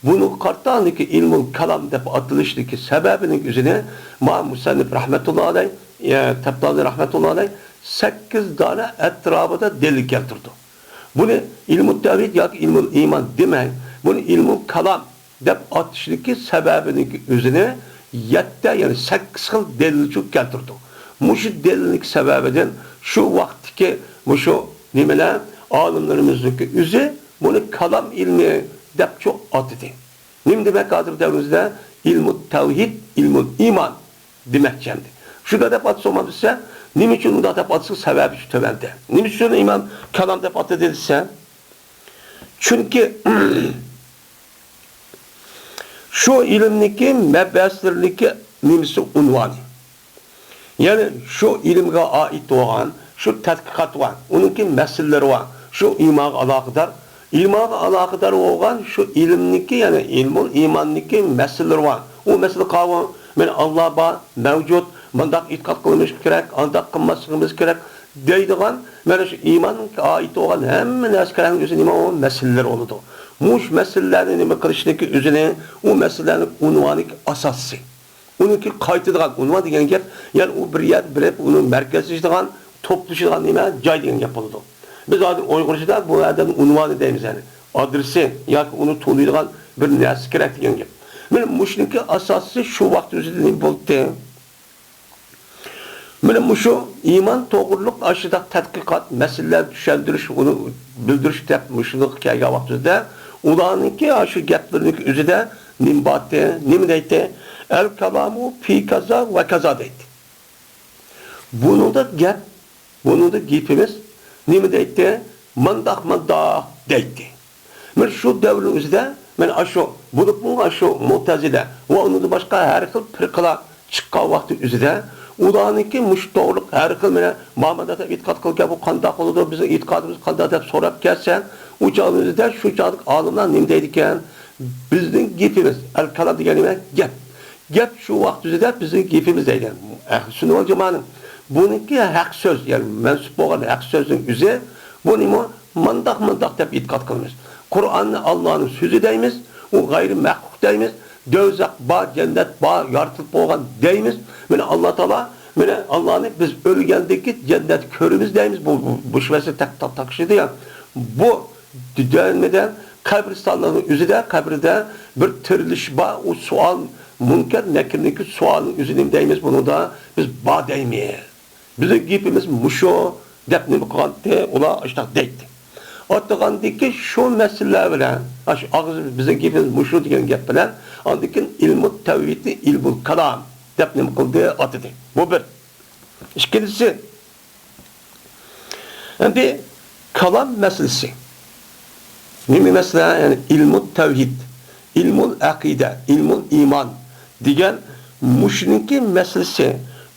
بۇنىڭغا قارىتا ئاندىكى ئىلمۇل كالام دەپ ئاتىلىشلىكى سەۋەبىنىڭ ئۆزىنى ما مۇسەننىپ رەھمەتۇللا ئەلەي، ئە، تەپتازى رەھمەتۇللا ئەلەي سەككىز دانە ئەتراپىدا دەلىل كەلتۈرىدۇ. بۇنى ئىلمۇ تەۋھىد ياكى ئىلمۇل ئىمان دېمەي، بۇنى ئىلمۇل كالام دەپ ئاتىشىدىكى سەۋەبىنىڭكى ئۆزىنى يەتتە، يەنى سەككىز خىل دەلىلچۇ كەلتۈردۇق. مۇشۇ دەلىلنىڭ سەۋەبىدىن شۇ ۋاقىتتىكى مۇشۇ نېمىلەر، ئالىملىرىمىزنىڭكى ئۆزى بۇنى كالام ئىلمى دەپچۇ ئاتىدى. نېمە دېمەك، ھازىر دەۋرىمىزدە ئىلمۇ تەۋھىد، ئىلمۇل ئىمان دېمەكچى ئەمدى. شۇنداق دەپ ئاتىسا بولمامدۇ دېسە، نېمە ئۈچۈن ئۇنداق دەپ ئاتىسا، سەۋەبى شۇ تۆۋەندە. نېمە ئۈچۈن ئىمام كالام دەپ ئاتىدى دېسە، چۈنكى شۇ ئىلىمنىڭكى مەبھەسلىرىنىڭكى نېمىسى، ئۇنۋانى. يەنى شۇ ئىلىمگە ئائىت بولغان شۇ تەتقىقات بار، ئۇنىڭكى مەسىلىلىرى بار، شۇ ئىمانغا ئالاقىدار، ئىمانغا ئالاقىدار بولغان شۇ ئىلىمنىڭكى، يەنى ئىلمۇل ئىماننىڭكى مەسىلىلىرى بار. ئۇ مەسىلە قاۋۇ، مانا ئاللا بار، مەۋجۇت، مۇنداق ئېتىقاد قىلىشىمىز كېرەك، ئانداق قىلماسلىقىمىز كېرەك دەيدىغان، مانا شۇ ئىمانغا ئائىت بولغان ھەممە نەرسىلەرنىڭ ئۆزى نېمە؟ ئۇ مەسىلىلەر بولىدۇ. مۇشۇ مەسىلىلەرنى نېمە قىلىشنىڭكى ئۆزىنى، ئۇ مەسىلىلەرنىڭ ئۇنۋانى ئاساسى. ئۇنىڭكى قايتىدىغان ئۇنۋان دېگەن گەپ، يەنى ئۇ بىر يەردە بېرىپ، ئۇنى مەركەزلىشىدىغان، توپلىشىدىغان نېمە؟ جاي دېگەن گەپ بولىدۇ. بىز ھازىر ئۇيغۇرچىدا بۇ ئادەمنىڭ ئۇنۋانى دەيمىز، يەنى ئادرېسى ياكى ئۇنى تونۇيدىغان بىر نەرسە كېرەك دېگەن گەپ. مانا مۇشۇنىڭكى ئاساسى شۇ ۋاقىت ئۆزىدە نېمە بولدى؟ مانا مۇشۇ ئىمان توغرۇلۇق ئاشۇنداق تەتقىقات، مەسىلىلەرنى چۈشەندۈرۈش، ئۇنى بىلدۈرۈش دەپ مۇشۇنىڭغا كەلگەن ۋاقتىمىزدا، ئۇلارنىڭكى ئاشۇ گەپلىرىنىڭ ئۆزىدە نېمە بارتى، نېمە دەيتتى؟ ئەل كالامۇ پى كازا ۋە كازا دەيتتى. بۇنىڭدا گەپ، بۇنىڭدا گېپىمىز نېمە دەيتتى؟ مانداق، مانداق دەيتتى. مانا شۇ دەۋرنىڭ ئۆزىدە، مانا ئاشۇ، بولۇپمۇ ئاشۇ مۇتەزىلە ۋە ئۇنىڭدىن باشقا ھەر خىل پىرقىلار چىققان ۋاقتى ئۆزىدە، ئۇلارنىڭكى مۇشۇ توغرىلىق ھەر خىل، مانا، ماما دەپ ئېتىقاد قىلغان، بۇ قانداق بولىدۇ، بىزنىڭ ئېتىقادىمىز قانداق دەپ سوراپ كەلسە، ئۇ چاغنىڭ ئۆزىدە شۇ چاغدىكى ئالىملار نېمە دەيدىكەن؟ بىزنىڭ گېپىمىز، ئەل كالام دېگەن نېمە؟ گەپ. گەپ شۇ ۋاقىت ئۆزىدە بىزنىڭ گېپىمىز دەيدۇ ئەھلى سۈننە ۋەل جامائەنىڭ. بۇنىڭكى ھەق سۆز، يەنى مەنسۇپ بولغان ھەق سۆزنىڭ ئۆزى، بۇنىمۇ مانداق، مانداق دەپ ئېتىقاد قىلىمىز. قۇرئاننى ئاللانىڭ سۆزى دەيمىز، ئۇ غەيرىي مەخلۇق دەيمىز، دوزاخ بار، جەننەت بار، يارىتىلىپ بولغان دەيمىز. مانا ئاللا تائالا، مانا ئاللانى بىز ئۆلگەندىن كېيىن جەننەتتە كۆرىمىز دەيمىز. بۇ، بۇ، بۇ شۇ مەسىلە تەق-، تەق-، تەقشىدى يا. بۇ دېگەندە قەبرىستانلارنىڭ ئۆزىدە، قەبرىدە بىر تىرىلىش بار، ئۇ سوئال، مۇنكەر نەكىرنىڭكى سوئالىنىڭ ئۆزى نېمە دەيمىز بۇنىڭدا؟ بىز بار دەيمىز. بىزنىڭ گېپىمىز مۇشۇ دەپ نېمە قىلغانتى؟ ئۇلار ئاشۇنداق دەيتتى. ئاتىغاندىكى شۇ مەسىلىلەر بىلەن، ئاشۇ ئاغزىمىز، بىزنىڭ گېپىمىز مۇشۇ دېگەن گەپ بىلەن، ئاندىن كېيىن ئىلمۇ تەۋھىدنى ئىلمۇل كالام دەپ نېمە قىلدى؟ ئاتىدى. بۇ بىر. ئىككىنچىسى، ئەمدى كالام مەسىلىسى. نېمە مەسىلە؟ يەنى ئىلمۇ تەۋھىد، ئىلمۇل ئەقىدە، ئىلمۇل ئىمان دېگەن مۇشۇنىڭكى مەسىلىسى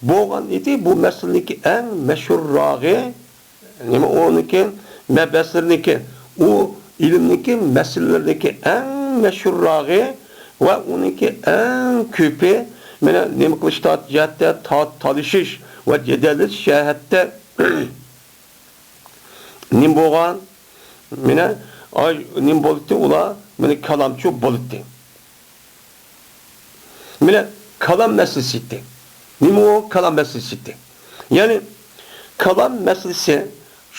بولغان ئىدى. بۇ مەسىلىنىڭكى ئەڭ مەشھۇرراغى، نېمە ئۇنىڭكى مەبھەسلىرىنىڭكى، ئۇ ئىلىمنىڭكى مەسىلىلىرىنىڭكى ئەڭ مەشھۇرراقى ۋە ئۇنىڭكى ئەڭ كۆپى، مانا، نېمە قىلىش تا-، جەھەتتە تا-، تالىشىش ۋە جېدەللىشىش جەھەتتە نېمە بولغان؟ مانا، ئاي، نېمە بولدى؟ ئۇلار، مانا، كالامچۇ بولدى. مانا، كالام مەسىلىسى ئىدى. نېمە ئۇ كالام مەسىلىسى ئىدى؟ يەنى، كالام مەسىلىسى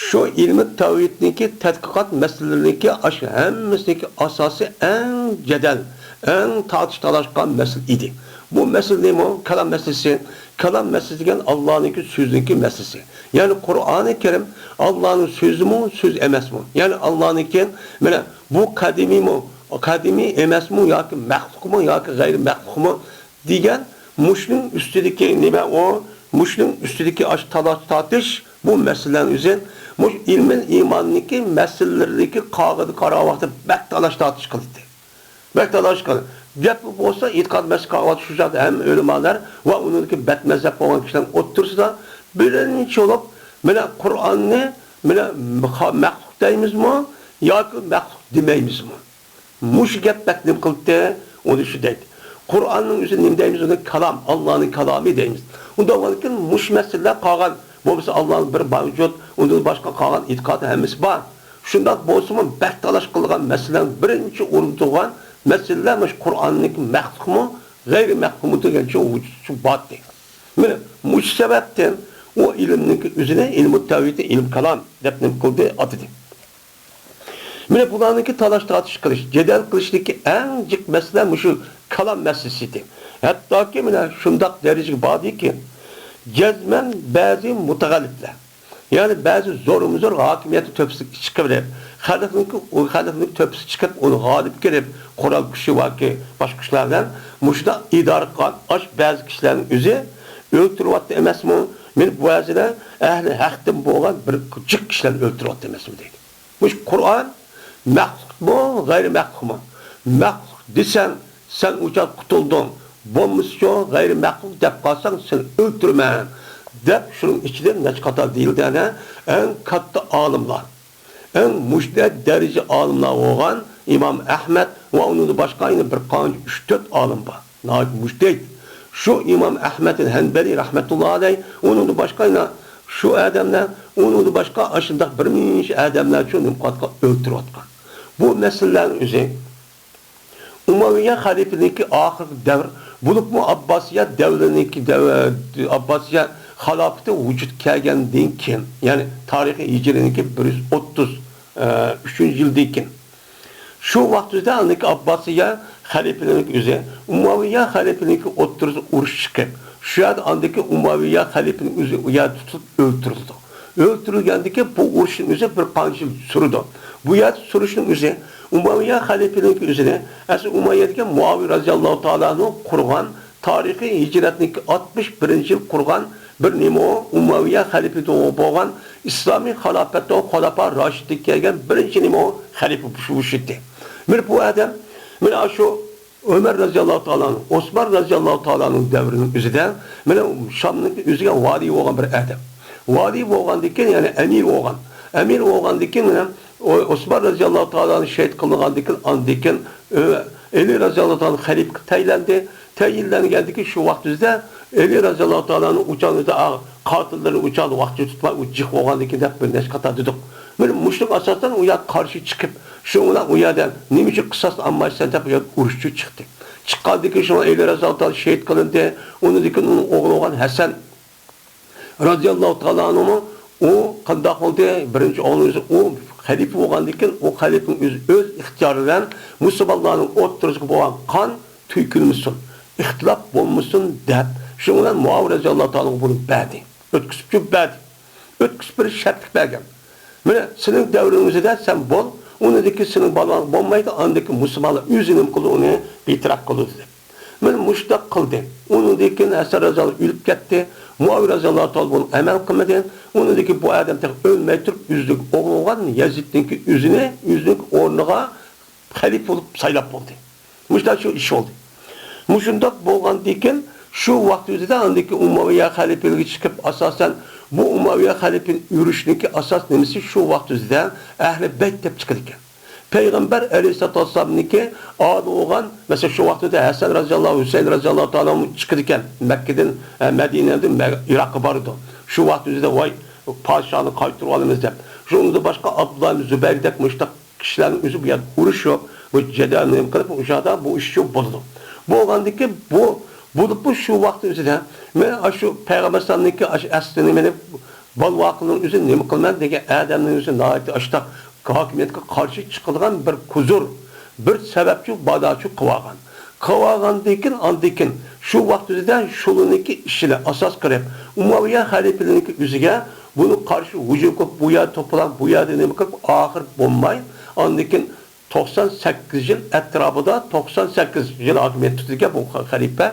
شۇ ئىلمىي تەۋھىدنىڭكى تەتقىقات مەسىلىلىرىنىڭكى ئاشۇ ھەممىسىنىڭكى ئاساسى ئەڭ جېدەل، ئەڭ تارتىش تالاشقان مەسىلە ئىدى. بۇ مەسىلە نېمە؟ كالام مەسىلىسى. كالام مەسىلىسى دېگەن ئاللانىڭكى سۆزىنىڭكى مەسىلىسى. يەنى قۇرئانى كەرىم ئاللانىڭ سۆزىمۇ، سۆز ئەمەسمۇ؟ يەنى ئاللانىڭكى، مانا، بۇ قەدىمىيمۇ، قەدىمىي ئەمەسمۇ ياكى مەخلۇقمۇ ياكى غەيرىي مەخلۇقمۇ دېگەن مۇشۇنىڭ ئۈستىدىكى نېمە ئۇ؟ مۇشۇنىڭ ئۈستىدىكى ئاشۇ تالاش-تارتىش، بۇ مەسىلىلەرنىڭ ئۆزى مۇشۇ ئىلمىل ئىماننىڭكى مەسىلىلىرىدىكى قاغىدى قارا ۋاقىتتا بەك تالاش-تارتىش قىلدى. بەك تالاش قىلدى. گەپ بولسا ئېتىقاد مەسىلىسى قاغىدى شۇ چاغدا ھەممە ئۆلىمالار ۋە ئۇنىڭدىكى بەت مەزھەپ بولغان كىشىلەرنىڭ ئوتتۇرىسىدا بىرىنچى بولۇپ، مانا، قۇرئاننى، مانا، مەخلۇق دەيمىزمۇ ياكى مەخلۇق دېمەيمىزمۇ؟ مۇشۇ گەپ بەك نېمە قىلدى؟ ئۇنى شۇ دەيدۇ. قۇرئاننىڭ ئۆزى نېمە دەيمىز؟ ئۇنى كالام، ئاللانىڭ كالامى دەيمىز. ئۇنداق بولغاندىكىن مۇشۇ مەسىلىلەر قالغان، بولمىسا ئاللانىڭ بىر مەۋجۇت، ئۇندىن باشقا قالغان ئېتىقادى ھەممىسى بار. شۇنداق بولسىمۇ بەك تالاش قىلىدىغان مەسىلىلەرنىڭ بىرىنچى ئورۇندا تۇرغان مەسىلىلەر مۇشۇ قۇرئاننىڭكى مەخلۇقمۇ، غەيرىي مەخلۇقمۇ دېگەنچە ۋۇجۇدقا بارتتى. مانا مۇشۇ سەۋەبتىن ئۇ ئىلىمنىڭكى ئۆزىنى ئىلمۇ تەۋھىدى، ئىلمۇ كالام دەپ نېمە قىلدى، ئاتىدى. مانا بۇلارنىڭكى تالاش-تارتىش قىلىش، جېدەل قىلىشتىكى ئەڭ جىق مەسىلە مۇشۇ كالام مەسىلىسى ئىدى. ھەتتاكى مانا شۇنداق دەرىجىگە باردىكى، جەزمەن بەزى مۇتەخەللىپلەر، يەنى بەزى زورمۇزور ھاكىمىيەتنى تۆپىسىگە چىقىرىپ، خەلقنىڭكى، خەلقنىڭ تۆپىسىگە چىقىپ، ئۇنى غالىب كېلىپ، قورال كۈچى ياكى باشقا كۈچلەر بىلەن مۇشۇنداق ئىدارە قىلغان ئاش بەزى كىشىلەرنىڭ ئۆزى ئۆلتۈرۈۋاتتى ئەمەسمۇ؟ مانا بۇ ۋەزىدە ئەھلى ھەقتىن بولغان بىر جىق كىشىلەرنى ئۆلتۈرۈۋاتتى ئەمەسمۇ دەيدۇ. مۇشۇ قۇرئان مەخلۇقمۇ، غەيرىي مەخلۇقمۇ؟ مەخلۇق دېسەڭ، سەن ئۇ چاغ قۇتۇلدۇڭ، بولمىسىچۇ، غەيرىي مەخلۇق دەپ قالساڭ، سېنى ئۆلتۈرىمەن، دەپ شۇنىڭ ئىچىدىن نەچچە قاتار دېيىلدى. ئەنە، ئەڭ كاتتا ئالىملار، ئەڭ مۇجتەھىد دەرىجە ئالىملار بولغان ئىمام ئەھمەد ۋە ئۇنىڭدىن باشقا يەنە بىر قانچە ئۈچ تۆت ئالىم بار. ناھايىتى مۇجتەھىد. شۇ ئىمام ئەھمەد ھەنبەلى رەھمەتۇللا ئەلەيھ، ئۇنىڭدىن باشقا يەنە شۇ ئادەملەر، ئۇنىڭدىن باشقا ئاشۇنداق بىر نەچچە ئادەملەر شۇ نېمە قىلىۋاتقان، ئۆلتۈرۈۋاتقان. بۇ مەسىلىلەرنىڭ ئۆزى ئۇمەۋىيە خەلىپىنىڭكى ئاخىرقى دەۋر، بولۇپمۇ ئابباسىيە دەۋرىنىڭكى دەۋ-، ئابباسىيە خىلاپىتى ۋۇجۇدقا كەلگەندىن كېيىن، يەنى تارىخى ھىجرىينىڭكى بىر يۈز ئوتتۇز ئۈچىنچى يىلدىن كېيىن، شۇ ۋاقىت ئۆزىدە ئاندىكى ئابباسىيە خەلىپىلىرىنىڭكى ئۆزى ئۇمەۋىيە خەلىپىلىرىنىڭكى ئوتتۇرىسىدا ئۇرۇش چىقىپ، شۇ يەردە ئاندىكى ئۇمەۋىيە خەلىپىنىڭ ئۆزى ئۇ يەردە تۇتۇپ ئۆلتۈرۈلىدۇ. ئۆلتۈرۈلگەندىكى بۇ ئۇرۇشنىڭ ئۆزى بىر قانچە يىل سۈرىدۇ. بۇ يەردە سۈرۈشنىڭ ئۆزى ئۇمەۋىيە خەلىپىلىرىنىڭكى ئۆزىنى، ئەسلى ئۇمەييە دېگەن مۇئاۋىيە رازىياللاھۇ تائالا ئەنھۇ قۇرغان، تارىخى ھىجرەتنىڭكى ئاتمىش بىرىنچى يىل قۇرغان بىر نېمە ئۇمەۋىيە خەلىپىلىرى بولغان ئىسلامىي خىلاپەتتە خۇلەپا راشىدتىن كەلگەن بىرىنچى نېمە خەلىپە شۇ، شۇ ئىدى. مانا بۇ ئادەم، مانا شۇ ئۆمەر رازىياللاھۇ تائالا ئەنھۇ، ئوسمان رازىياللاھۇ تائالا ئەنھۇ دەۋرىنىڭ ئۆزىدە، مانا شامنىڭ ئۆزىگە ۋالىي بولغان بىر ئادەم. ۋالىي بولغاندىن كېيىن، يەنى ئەمىر بولغان. ئەمىر بولغاندىن كېيىن، مانا ئو-، ئوسمان رازىياللاھۇ تائالا ئەنھۇ شېھىت قىلىنغاندىن كېيىن، ئاندىن كېيىن، ئۆ-، ئەلى رازىياللاھۇ تائالا خەلىپە قىلىپ تەيىنلەندى. تەيىنلەنگەندىكىن شۇ ۋاقىت ئۆزىدە ئەلى رازىياللاھۇ تائالا ئەنھۇ ئۇچان ئۆزى، ئا، قاتىللىرىنى ئۇچان ۋاقتى تۇتماي، ئۇ جىق بولغاندىكىن دەپ بىر نەچچە قاتار دېدۇق. مانا مۇشۇنىڭغا ئاساسەن ئۇ يەر قارشى چىقىپ، شۇنىڭ بىلەن ئۇ يەردە نېمە ئۈچۈن قىساسنى ئالمايسەن دەپ ئۇ يەردە ئۇرۇش چىقتى. چىققاندىن كېيىن شۇڭا ئەلى رازىياللاھۇ تائالا شېھىت قىلىندى. ئۇنىڭدىن كېيىن ئۇنىڭ ئوغلى بولغان ھەسەن رازىياللاھۇ تائالا ئەنھۇمۇ ئۇ قانداق بولدى؟ بىرىنچى ئوغلى ئۆزى ئۇ خەلىپە بولغاندىن كېيىن، ئۇ خەلىپىنىڭ ئۆزى ئۆز ئىختىيارى بىلەن مۇسۇلمانلارنىڭ ئوتتۇرىسىغا بولغان قان تۆكۈلمىسۇن، ئىختىلاپ بولمىسۇن دەپ، شۇنىڭ بىلەن مۇئاۋىيە رازىياللاھۇ تائالا ئەنھۇ بۇنى بەردى. ئۆتكۈزۈپ بەردى. ئۆتكۈزۈپ بېرىش شەرتلىك بەرگەن. مانا سېنىڭ دەۋرىڭ ئۆزىدە سەن بول، ئۇنىڭدىن كېيىن سېنىڭ بالىڭ بولمايدۇ، ئاندىن كېيىن مۇسۇلمانلار ئۆزى نېمە قىلىدۇ، ئۇنى بىتەرەپ قىلىدۇ دەپ. مانا مۇشۇنداق قىلدى. ئۇنىڭدىن كېيىن ھەسەن رازىياللاھۇ ئۆلۈپ كەتتى. مۇئاۋىيە رازىياللاھۇ تائالا بۇنى ئەمەل قىلمىدى. ئۇنىڭدىن كېيىن بۇ ئادەم تېخى ئۆلمەي تۇرۇپ، ئۆزىنىڭ ئوغلى بولغان يەزىدنىڭكى ئۆزىنى ئۆزىنىڭ ئورنىغا خەلىپە بولۇپ سايلاپ بولدى. مۇشۇنداق شۇ ئىش بولدى. مۇشۇنداق بولغاندىن كېيىن شۇ ۋاقىت ئۆزىدە ئاندىن كېيىن ئۇمەۋىيە خەلىپىلىكى چىقىپ، ئاساسەن بۇ ئۇمەۋىيە خەلىپىنى ئۇرۇشنىڭكى ئاساس نېمىسى شۇ ۋاقىت ئۆزىدە ئەھلى بەيت دەپ چىقىدىكەن. پەيغەمبەر ئەلەيھىسسالاتۇ ۋەسسالامنىڭكى ئالىي بولغان، مەسىلەن، شۇ ۋاقىت ئۆزىدە ھەسەن رەزىياللاھۇ، ھۈسەيىن رەزىياللاھۇ تائالا ئانھۇ چىقىدىكەن مەككىدىن، ئە، مەدىنىدىن مە-، ئىراققا بارىدۇ. شۇ ۋاقىت ئۆزىدە، ۋاي، پادىشاھنى قايتۇرۇۋالىمىز دەپ. شۇنىڭدىن باشقا ئابدۇللا ئىبن زۇبەير دەپ مۇشۇنداق كىشىلەرنىڭ ئۆزى بۇ يەردە ئۇرۇش يوق، بۇ جەدەل نېمە قىلىپ، ئۇ چاغدا بۇ ئىش شۇ بولىدۇ. بولغاندىكىن بۇ، بولۇپمۇ شۇ ۋاقىت ئۆزىدە مەن ئاشۇ پەيغەمبەر ئەلەيھىسسالامنىڭكى ئاشۇ ئەسلىنى مېنى بولۋاقىنىڭ ئۆزى نېمە قىلىمەن دېگەن ئادەمنىڭ ئۆزى ناھايىتى ئاشتاق ھاكىمىيەتكە قارشى چىقىدىغان بىر كۇزۇر، بىر سەۋەبچۇ باداچۇ قىلىۋالغان. قىلىۋالغاندىن كېيىن، ئاندىن كېيىن شۇ ۋاقىت ئۆزىدە شۇلىنىڭكى ئىشىنى ئاساس قىلىپ، ئۇمەۋىيە خەلىپىلىرىنىڭكى ئۆزىگە بۇنى قارشى ھۇجۇم قىلىپ، بۇ يەردە توپىلاپ، بۇ يەردە نېمە قىلىپ، ئاخىر بولماي، ئاندىن كېيىن توقسان سەككىز يىل ئەتراپىدا، توقسان سەككىز يىل ھاكىمىيەت تۇتىدىكەن بۇ خەلىپە.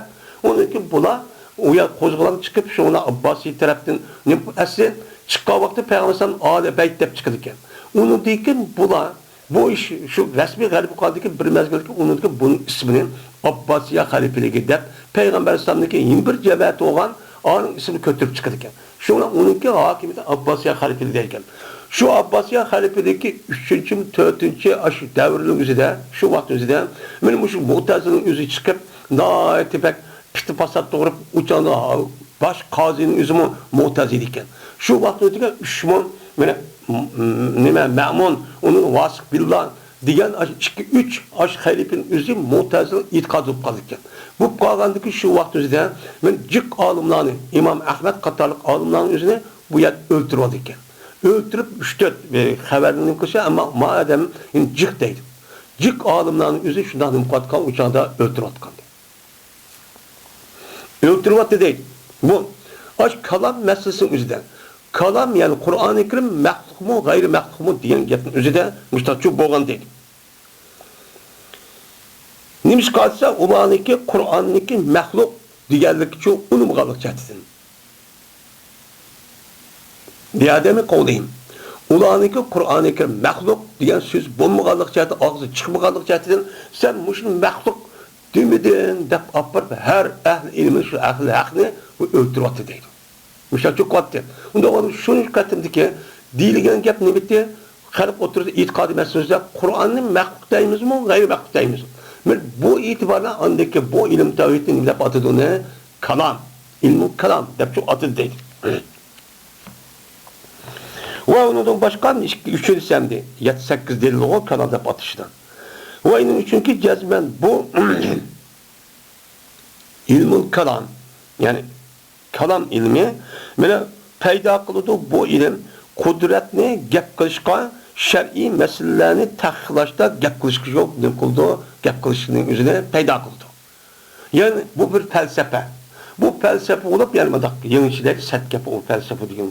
ئۇنىڭدىن كېيىن بۇلار ئۇ يەر قوزغىلاڭ چىقىپ، شۇڭا ئابباسىي تەرەپتىن نېمە قىلىپ، ئەسلى چىققان ۋاقتى پەيغەمبەر ئەلەيھىسسالام ئالى بەيت دەپ چىقىدىكەن. ئۇنىڭدىن كېيىن بۇلار بۇ ئىش شۇ رەسمىي غەلىبە قىلغاندىن كېيىن بىر مەزگىلدىن كېيىن ئۇنىڭدىن كېيىن بۇنىڭ ئىسمىنى ئابباسىيە خەلىپىلىكى دەپ پەيغەمبەر ئەلەيھىسسالامنىڭكى يەنە بىر جەمەتى بولغان ئانىڭ ئىسمىنى كۆتۈرۈپ چىقىدىكەن. شۇڭا ئۇنىڭكى ھاكىمىيىتى ئابباسىيە خەلىپىلىكى دەيدىكەن. شۇ ئابباسىيە خەلىپىلىكى ئۈچىنچىمۇ، تۆتىنچى ئاشۇ دەۋرنىڭ ئۆزىدە، شۇ ۋاقىت ئۆزىدە مانا مۇشۇ مۇئتەزىلىنىڭ ئۆزى چىقىپ، ناھايىتى بەك پىتنە-پاسات توغرىپ، ئۇ چاغدا باش قازىنىڭ ئۆزىمۇ مۇئتەزىلە ئىكەن. شۇ ۋاقىت ئۆتىگەن ئۈچ مۇ-، مانا، م-، نېمە، مەمۇن، ئۇنىڭ ۋاسىق بىللا دېگەن ئاشۇ ئىككى، ئۈچ ئاشۇ خەلىپىنىڭ ئۆزى مۇئتەزىلە ئېتىقادى بولۇپ قالىدىكەن. بولۇپ قالغاندىكىن شۇ ۋاقىت ئۆزىدە مانا جىق ئالىملارنى، ئىمام ئەھمەد قاتارلىق ئالىملارنىڭ ئۆزىنى بۇ يەردە ئۆلتۈرۈۋالىدىكەن. ئۆلتۈرۈپ ئۈچ تۆت، ئە، خەۋەرنى نېمە قىلسا، ئەمما ما ئادەم يەنە جىق دەيدۇ. جىق ئالىملارنىڭ ئۆزى شۇنداق نېمە قىلىۋاتقان، ئۇ چاغدا ئۆلتۈرۈۋاتقان. ئۆلتۈرۈۋەتتى دەيدۇ. بۇ ئاش كالام مەسىلىسىنىڭ ئۆزىدە. كالام، يەنى قۇرئانى كەرىم مەخلۇقمۇ، غەيرىي مەخلۇقمۇ دېگەن گەپنىڭ ئۆزىدە مۇشۇنداقچۇ بولغان دەيدۇ. نېمىشقا دېسە، ئۇلارنىڭكى قۇرئاننىڭكى مەخلۇق دېگەنلىكىچۇ ئۇنىمىغانلىق جەھەتتىن. بىئادەمى قەۋلىھىم. ئۇلارنىڭكى قۇرئانى كەرىم مەخلۇق دېگەن سۆز بولمىغانلىق جەھەتتىن، ئاغزى چىقمىغانلىق جەھەتتىن، سەن مۇشۇنى مەخلۇق دېمىدىڭ دەپ ئاپىرىپ، ھەر ئەھلى ئىلمى شۇ ئەھلى ھەقنى ئۆلتۈرۈۋەتتى دەيدۇ. مۇشۇنداق چۆكۈۋاتتى. ئۇنداق بولسا شۇنچە قېتىمدىكى دېيىلگەن گەپ نېمىتى؟ خەلق ئوتتۇرىسىدا ئېتىقادىي مەسىلىسىدە قۇرئاننى مەخلۇق دەيمىزمۇ، غەيرىي مەخلۇق دەيمىزمۇ؟ مانا بۇ ئېتىباردا ئاندىكى بۇ ئىلىم تەۋھىدنى نېمە دەپ ئاتىدۇ ئۇنى؟ كالام. ئىلمۇل كالام دەپ شۇ ئاتىدى دەيدۇ. ۋە ئۇنىڭدىن باشقا ئىككى، ئۈچىنچىسى ئەمدى يەتتە سەككىز دەلىلغۇ كالام دەپ ئاتىشىدا. ۋە ئۇنىڭ ئۈچۈنكى جەزمەن بۇ ئىلمۇل كالام، يەنى كالام ئىلمى، مانا، پەيدا قىلىدۇ بۇ ئىلىم قۇدرەتنى گەپ قىلىشقا، شەرئىي مەسىلىلەرنى تەھقىقلاشتا گەپ قىلىشقا يول نېمە قىلىدۇ، گەپ قىلىشنىڭ ئۆزىنى پەيدا قىلىدۇ. يەنى بۇ بىر پەلسەپە. بۇ پەلسەپە بولۇپ، يەنى مۇنداق يېڭىچە دەيدۇ، سەت گەپ ئۇ پەلسەپە دېگەن.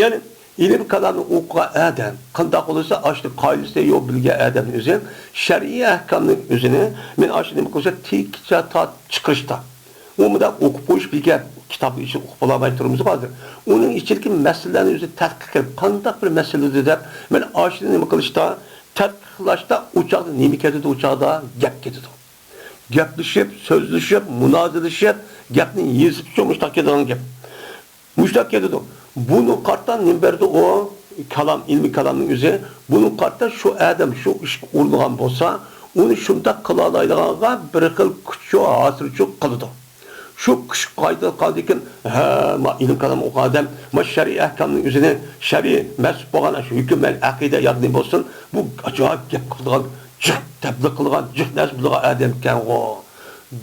يەنى ئىلىم كالامنى ئوقۇغان ئادەم قانداق بولسا، ئاشۇ قائىدىسى يول بىلگەن ئادەمنىڭ ئۆزى شەرئىي ئەھكامنىڭ ئۆزىنى مەن ئاشۇ نېمە قىلسا تىكىچە تارتىپ چىقىرىشتا. ئۇ مۇنداق ئوقۇپ قويۇش بىر گەپ، كىتابنىڭ ئىچىنى ئوقۇپ بولالماي تۇرىمىز ھازىر. ئۇنىڭ ئىچىدىكى مەسىلىلەرنى ئۆزى تەتقىق قىلىپ، قانداق بىر مەسىلىدۇ دەپ، مانا ئاشۇنى نېمە قىلىشتا، تەتقىقلاشتا ئۇ چاغدا نېمە كېتىدۇ، ئۇ چاغدا گەپ كېتىدۇ. گەپلىشىپ، سۆزلىشىپ، مۇنازىرىلىشىپ، گەپنى يېزىپچۇ مۇشۇنداق كېتىدىغان گەپ. مۇشۇنداق كېتىدۇ. بۇنى قارىتا نېمە بەردى ئۇ؟ كالام، ئىلمىي كالامنىڭ ئۆزى. بۇنى قارىتا شۇ ئادەم شۇ ئىشقا ئۇرۇنغان بولسا، ئۇنى شۇنداق قىلالايدىغانغا بىر خىل كۈچچۇ، ھاسىرچۇ قىلىدۇ. شۇ كۈچ قايتا قالدىكىن، ھە، ما ئىلىم كالام ئوقۇغان ئادەم، ما شەرئىي ئەھكامنىڭ ئۆزىنى، شەرئىي مەنسۇپ بولغان شۇ ھۆكۈم، مەيلى ئەقىدە ياكى نېمە بولسۇن، بۇ ئاجايىپ گەپ قىلىدىغان، جىق تەبلىغ قىلىدىغان، جىق نەرسە بىلىدىغان ئادەمكەنغۇ،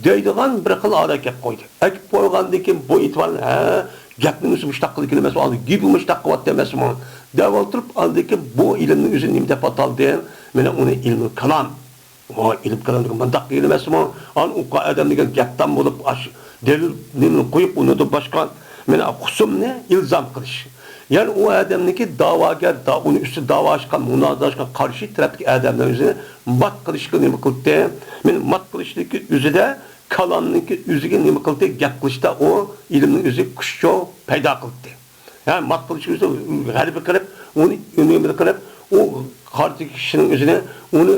دەيدىغان بىر خىل ئادەم كەپ قويدى. ئەكىپ قويغاندىن كېيىن بۇ ئېتىبارەن، ھە، گەپنىڭ ئۆزى مۇشتاق قىلىدىكەن ئەمەسمۇ، ئاندىن گېپى مۇشتاق قىلىۋاتتى ئەمەسمۇ، دەۋالتۇرۇپ، ئاندىن كېيىن بۇ ئىلىمنىڭ ئۆزىنى نېمە دەپ ئاتالدى؟ مانا ئۇنى ئىلمۇل كالام. ۋاي، ئىلىم كالام دېگەن مۇنداق دېگەن ئەمەسمۇ؟ ئانا ئوقۇغان ئادەم دېگەن گەپدان بولۇپ، ئاش دەلىل نېمىنى قويۇپ، ئۇنىڭدىن باشقا مانا ئۇقسۇمنى ئىلزام قىلىش. يەنى ئۇ ئادەمنىڭكى داۋاگەر، دا-، ئۇنىڭ ئۈستىدە داۋا ئاچقان، مۇنازىرە ئاچقان قارشى تەرەپتىكى ئادەمنىڭ ئۆزىنى مات قىلىشقا نېمە قىلدى؟ مانا مات قىلىشنىڭكى ئۆزىدە كالامنىڭكى ئۆزىگە نېمە قىلدى؟ گەپ قىلىشتا ئۇ ئىلىمنىڭ ئۆزى كۈچچۇ پەيدا قىلدى. ھە، مات قىلىش ئۆزى غەلىبە قىلىپ، ئۇنى ئۈنۈملۈك قىلىپ، ئۇ قارشى كىشىنىڭ ئۆزىنى، ئۇنى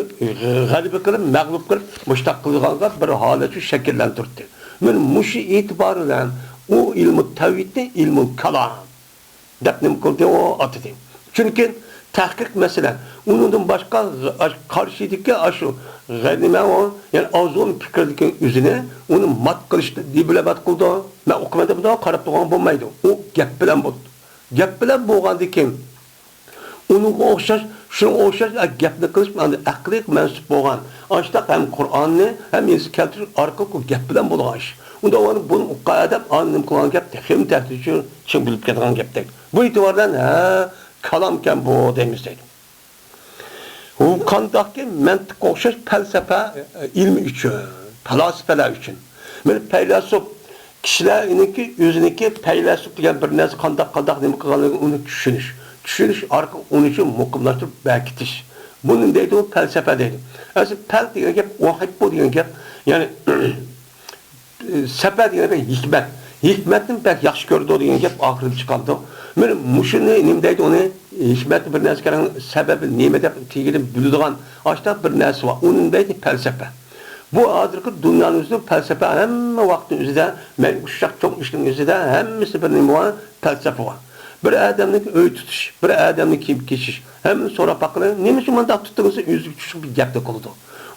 غەلىبە قىلىپ، مەغلۇپ قىلىپ، مۇشتاق قىلغانغا بىر ھالەت شەكىللەندۈردى. مانا مۇشۇ ئېتىبار بىلەن ئۇ ئىلمۇ تەۋھىدنى ئىلمۇل كالام دەپ نېمە قىلدى، ئۇ ئاتىدى. چۈنكى تەھقىق مەسىلە، ئۇنىڭدىن باشقا غ-، ئاش-، قارشىدىكى ئاشۇ غەير نېمە ئۇ، يەنى ئازغۇن پىكىردىكى ئۆزىنى، ئۇنى مات قىلىشنى نېمە بىلەن مات قىلىدۇ؟ مەن ئوقۇمەن دەپ مۇنداق قاراپ تۇرغان بولمايدۇ. ئۇ گەپ بىلەن بولىدۇ. گەپ بىلەن بولغاندىن كېيىن، ئۇنىڭغا ئوخشاش، شۇنىڭغا ئوخشاش، ئە، گەپنى قىلىش، ئەقلىي مەنسۇپ بولغان، ئاشۇنداق ھەم قۇرئاننى، ھەم ھەدىسنى كەلتۈرۈش ئارقىلىق بۇ گەپ بىلەن بولغان ئىش. ئۇنداق بولغاندا بۇنى ئۇققان ئادەم ئاندىن نېمە قىلغان گەپ، تېخىمۇ تەھدىت ئۈچۈن چىڭ بىلىپ كەتكەن گەپتەك. بۇ ئېتىبار بىلەن، ھە، كالامكەن بۇ دەيمىز دەيدۇ. ئۇ قانداقكى مەنتىققا ئوخشاش پەلسەپە، ئە، ئىلمى ئۈچۈن، پالاسىپەلەر ئۈچۈن. مانا پەيلاسوپ كىشىلەرنىڭكى ئۆزىنىڭكى پەيلاسوپ دېگەن بىر نەرسە قانداق، قانداق نېمە قىلغانلىقىنى ئۇنى چۈشىنىش. چۈشىنىش ئارقىلىق ئۇنى شۇ مۇقىملاشتۇرۇپ بېكىتىش. بۇنى دەيدۇ پەلسەپە دەيدۇ. ئەسلى پەل دېگەن گەپ، ۋاھىبۇ دېگەن گەپ، يەنى سەپە دېگەن گەپ ھېكمەت. ھېكمەتنى بەك ياخشى كۆرىدۇ دېگەن گەپ ئاخىرىدا چىقىدۇ. مانا مۇشۇنى نېمە دەيدۇ ئۇنى؟ ھېكمەتنى بىر نەرسە كەرەڭ سەۋەبى نېمە دەپ تېگىدىن بىلىدىغان ئاشۇنداق بىر نەرسە بار. ئۇنى دەيدۇ پەلسەپە. بۇ ھازىرقى دۇنيانىڭ ئۆزىدە پەلسەپە ھەممە ۋاقىتنىڭ ئۆزىدە، مەيلى ئۇششاق چوڭ ئىشنىڭ ئۆزىدە ھەممىسى بىر نېمە بار؟ پەلسەپە بار. بىر ئادەمنىڭ ئۆي تۇتۇش، بىر ئادەمنىڭ كىيىم كىيىش، ھەممىنى سوراپ باققىلى، نېمە ئۈچۈن مۇنداق تۇتتۇڭىز؟ ئۆزىگە چۈشلۈك بىر گەپنى قىلىدۇ.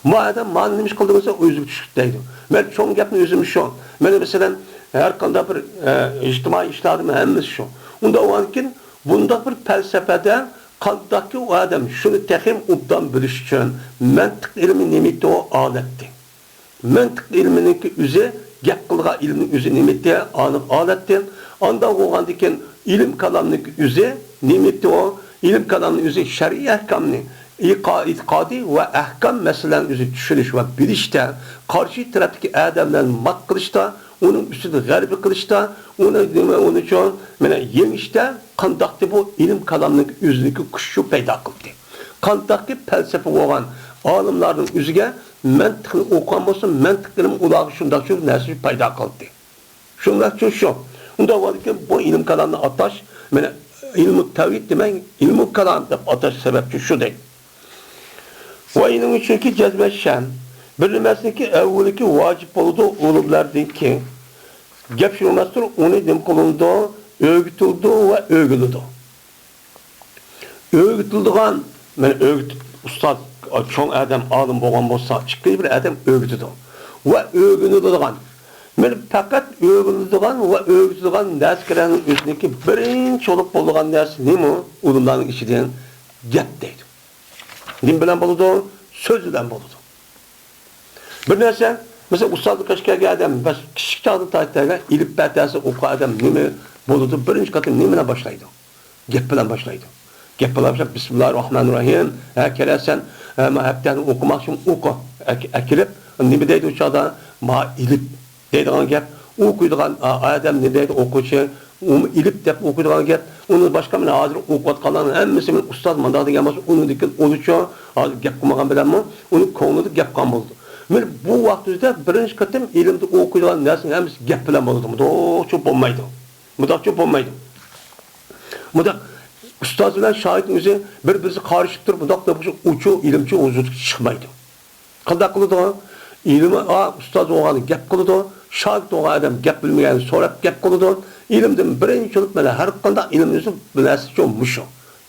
ما ئادەم مانا نېمە ئىش قىلدىڭىز؟ ئۆزىگە چۈشلۈك دەيدۇ. مەن چوڭ گەپنى ئۆزۈم شۇ. مانا مەسىلەن، ھەر قانداق بىر، ئە، ئىجتىمائىي ئىشلاردىمۇ ھەممىسى شۇ. ئۇنداق بولغاندىكىن بۇنداق بىر پەلسەپىدە قانداقكى ئۇ ئادەم شۇنى تېخىمۇ ئوبدان بىلىش ئۈچۈن مەنتىق ئىلمى نېمىتى ئۇ ئالەتتى. مەنتىق ئىلمىنىڭكى ئۆزى، گەپ قىلىدىغان ئىلىمنىڭ ئۆزى نېمىتى؟ ئانىق ئالەتتىن. ئانداق بولغاندىكىن ئىلىم كالامنىڭكى ئۆزى نېمىتى ئۇ؟ ئىلىم كالامنىڭ ئۆزى شەرئىي ئەھكامنى، ئىقا-، ئېتىقادى ۋە ئەھكام مەسىلىلەرنى ئۆزى چۈشىنىش ۋە بىلىشتە، قارشى تەرەپتىكى ئادەملەرنى مات قىلىشتا، ئۇنىڭ ئۈستىدە غەلىبە قىلىشتا، ئۇنى نېمە، ئۇنى چوڭ، مانا، يېڭىشتە قانداقتى بۇ ئىلىم كالامنىڭكى ئۆزىنىڭكى كۈچى پەيدا قىلدى. قانداقكى پەلسەپە بولغان ئالىملارنىڭ ئۆزىگە مەنتىقنى ئوقۇغان بولسا، مەنتىق ئىلمى ئۇلارغا شۇنداق شۇ نەرسە پەيدا قىلدى. شۇنداق شۇ، شۇ. ئۇنداق بولغاندىكىن بۇ ئىلىم كالامنى ئاتاش، مانا، ئىلمۇ تەۋھىد دېمەي، ئىلمۇ كالام دەپ ئاتاش سەۋەبچى شۇ دەيدۇ. ۋە ئىنىڭ ئۈچۈنكى جەزمەن شەن. بىر نېمەسىنىڭكى ئەۋۋىلىكى ۋاجىپ بولىدۇ، ئۇلۇملاردىنكى. گەپ شۇ ئەمەستۇر، ئۇنى نېمە قىلىنىدۇ؟ ئۆگىتىلىدۇ ۋە ئۆگىنىدۇ. ئۆگىتىلىدىغان، مانا ئۆگىتىپ، ئۇستاز، چوڭ ئادەم، ئالىم بولغان بولسا، ئىككى بىر ئادەم ئۆگىتىدۇ. ۋە ئۆگىنىلىدىغان. مانا پەقەت ئۆگىنىلىدىغان ۋە ئۆگىتىلىدىغان نەرسىلەرنىڭ ئۆزىنىڭكى بىرىنچى بولۇپ بولىدىغان نەرسە نېمە؟ ئۇلۇملارنىڭ ئىچىدىن گەپ دەيدۇ. نېمە بىلەن بولىدۇ؟ سۆز بىلەن بولىدۇ. بىر نەرسە، مەسىلەن، ئۇستازلىق قىلىش كەلگەن ئادەم، بەس، كىچىك چاغدىن تارتىپ ئېلىپبە دەرسى ئوقۇغان ئادەم نېمە بولىدۇ؟ بىرىنچى قېتىم نېمە بىلەن باشلايدۇ؟ گەپ بىلەن باشلايدۇ. گەپ بىلەن باشلاپ، بىسمىللاھىررەھمانىررەھىم. ھە، كېلەسەن، ھە، ما ھەپتەنى ئوقۇماقچىمەن، ئوقۇ. ئەك-، ئەكېلىپ، نېمە دەيدۇ ئۇ چاغدا؟ ما ئېلىپ دەيدىغان گەپ. ئوقۇيدىغان ئا-، ئادەم نېمە دەيدۇ؟ ئوقۇغۇچى. ئۇمۇ ئېلىپ دەپ ئوقۇيدىغان گەپ. ئۇنى باشقا، مانا ھازىر ئوقۇۋاتقانلارنىڭ ھەممىسى مانا ئۇستاز مانداق دېگەن بولسا، ئۇنىڭدىن كېيىن ئۇلىچۇ، ھازىر گەپ قىلمىغان بىلەنمۇ ئۇنىڭ كۆڭلىدە گەپ قالغان بولىدۇ. مانا بۇ ۋاقىت ئۆزىدە بىرىنچى قېتىم ئىلىمدە ئوقۇيدىغان نەرسىنىڭ ھەممىسى گەپ بىلەن بولىدۇ. مۇنداقچۇ بولمايدۇ. مۇنداقچۇ بولمايدۇ. مۇنداق ئۇستاز بىلەن شاگىرتنىڭ ئۆزى بىر-بىرسىگە قارىشىپ تۇرۇپ، مۇنداق دەپ ئۇچۇ ئىلىمچى ھۇزۇرىغا چىقمايدۇ. قانداق قىلىدۇ؟ ئىلىم، ئا، ئۇستاز بولغان گەپ قىلىدۇ، شاگىرت بولغان ئادەم گەپ بىلمىگەننى سوراپ گەپ قىلىدۇ. ئىلىمدىن بىرىنچى بولۇپ، مانا، ھەر قانداق ئىلىمنى ئۆزى بىلەسىچۇ مۇشۇ.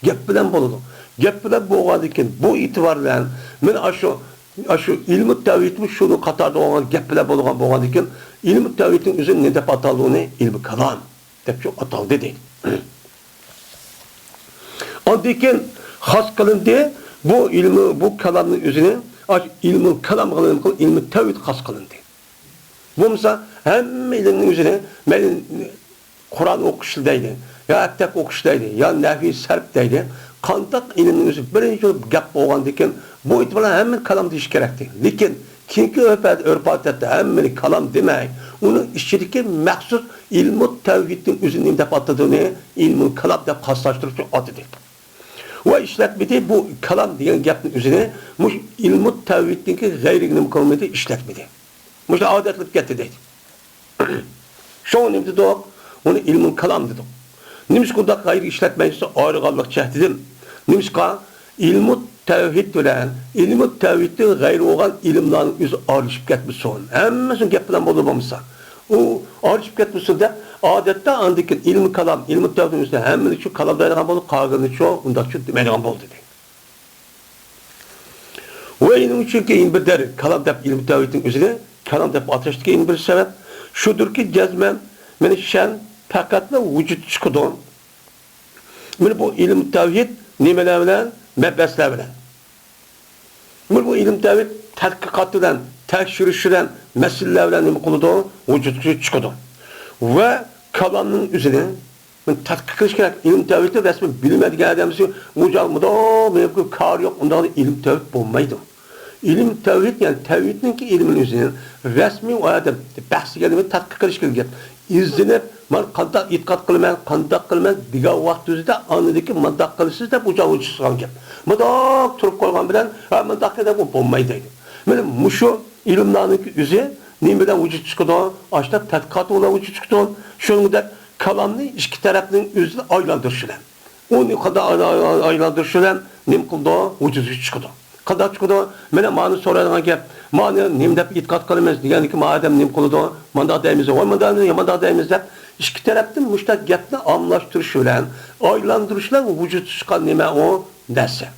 گەپ بىلەن بولىدۇ. گەپ بىلەن بولغاندىن كېيىن، بۇ ئېتىبار بىلەن، مانا، ئاشۇ، ئاشۇ ئىلمۇ تەۋھىدمۇ شۇنىڭ قاتارىدا بولغان گەپ بىلەن بولغان، بولغاندىكىن، ئىلمۇ تەۋھىدنىڭ ئۆزىنى نېمە دەپ ئاتالدى ئۇنى؟ ئىلمى كالام دەپ شۇ ئاتالدى دەيدۇ. ئاندىن كېيىن خاس قىلىندى، بۇ ئىلمى، بۇ كالامنىڭ ئۆزىنى، ئاشۇ ئىلمۇل كالام قىلىنىپ، ئىلمى تەۋھىد خاس قىلىندى. بولمىسا، ھەممە ئىلىمنىڭ ئۆزىنى، مەيلى قۇرئان ئوقۇش دەيلى، يا ئەتتەك ئوقۇش دەيلى، يا نەھۋى سەرپ دەيلى، قانداق ئىلىمنىڭ ئۆزى بىرىنچى بولۇپ گەپ بولغاندىكىن، بۇ ئېتىبار بىلەن ھەممىنى كالام دېيىش كېرەكتى. لېكىن كېيىنكى ئۆرپ-، ئۆرپ-ئادەتتە ھەممىنى كالام دېمەي، ئۇنىڭ ئىچىدىكى مەخسۇس ئىلمۇ تەۋھىدنىڭ ئۆزىنى نېمە دەپ ئاتىدۇ؟ ئۇنى ئىلمۇل كالام دەپ خاسلاشتۇرۇپ ئاتىدى. ۋە ئىشلەتمىدى، بۇ كالام دېگەن گەپنىڭ ئۆزىنى مۇشۇ ئىلمۇ تەۋھىدنىڭكى غەيرىگە نېمە قىلمىدى، ئىشلەتمىدى. مۇشۇ ئادەتلىنىپ كەتتى دەيدۇ. شۇڭا نېمە دېدۇق؟ ئۇنى ئىلمۇل كالام دېدۇق. نېمىشقا ئۇنداق غەيرىي ئىشلەتمەيسىز؟ ئايرىغانلىق جەھىتىدىن. نېمىشقا؟ ئىلمۇ تەۋھىد بىلەن ئىلمۇ تەۋھىدتىن غەيرى بولغان ئىلىملارنىڭ ئۆزى ئارىلىشىپ كەتمىسۇن. ھەممىسىنى گەپ بىلەن بولىدۇ بولمىسا. ئۇ ئارىلىشىپ كەتمىسۇن دەپ، ئادەتتە ئاندىن كېيىن ئىلمى كالام، ئىلمى تەۋھىدنىڭ ئۈستىدە ھەممىنى شۇ كالام دەيدىغان بولدى، قالغىنىنى شۇ ئۇنداقچۇ دېمەيدىغان بولدى، دېدى. ۋە ئۇنىڭ ئۈچۈن كېيىن بىر دەر كالام دەپ ئىلمى تەۋھىدنىڭ ئۆزىنى كالام دەپ ئاتاشتىكى يەنە بىر سەۋەب شۇدۇركى، جەزمەن مېنى شەن پەقەتلا ۋۇجۇد چىقىدۇ. مانا بۇ ئىلمى تەۋھىد نېمىلەر بىلەن؟ مەبھەسلەر بىلەن. مانا بۇ ئىلمى تەۋھىد تەتقىقات بىلەن، تەكشۈرۈش بىلەن، مەسىلىلەر بىلەن نېمە قىلىدۇ؟ ۋۇجۇدقا چىقىدۇ. ۋە كالامنىڭ ئۆزىنى تەتقىق قىلىش كېرەك. ئىلمى تەۋھىدنى رەسمىي بىلىمەن دېگەن ئادەم دېسە، ئۇ جاغ مۇدام مېنىڭ كارى يوق، ئۇنداق ئىلمى تەۋھىد بولمايدۇ. ئىلىم تەۋھىد، يەنى تەۋھىدنىڭكى ئىلمىنى ئۆزىنى رەسمىي ئۇ ئادەم بەھس دېگەن نېمە؟ تەتقىق قىلىش كېرەك گەپ. ئىزدىنىپ، مەن قانداق ئېتىقاد قىلىمەن، قانداق قىلىمەن دېگەن ۋاقىت ئۆزىدە ئاندىن كېيىن مانداق قىلىسىز دەپ ئۇ چاغ ۋۇجۇد چىققان گەپ. مۇنداق تۇرۇپ قالغان بىلەن، ھە، مۇنداق دەپ بولمايدۇ دەيدۇ. مانا مۇشۇ ئىلىملارنىڭكى ئۆزى نېمە بىلەن ۋۇجۇد چىقىدۇ؟ ئاشۇنداق تەتقىقات بىلەن ۋۇجۇد چىقىدۇ. شۇنىڭدەك كالامنى ئىككى تەرەپنىڭ ئۆزىنى ئايلاندۇرۇشى بىلەن. ئۇنى قانداق ئاي-، ئاي-، ئايلاندۇرۇش بىلەن نېمە قىلىدۇ؟ ۋۇجۇدقا چىقىدۇ. قانداق چىقىدۇ؟ مانا مانى سورايدىغان گەپ. مانى نېمە دەپ ئېتىقاد قىلىمىز دېگەندىكى ما ئادەم نېمە قىلىدۇ؟ مانداق دەيمىز، ۋاي مانداق دەيمىز، يا مانداق دەيمىز دەپ ئىككى تەرەپتىن مۇشۇنداق گەپنى ئالماشتۇرۇش بىلەن، ئايلاندۇرۇش بىلەن ۋۇجۇدقا چىققان نېمە ئۇ؟ نەرسە.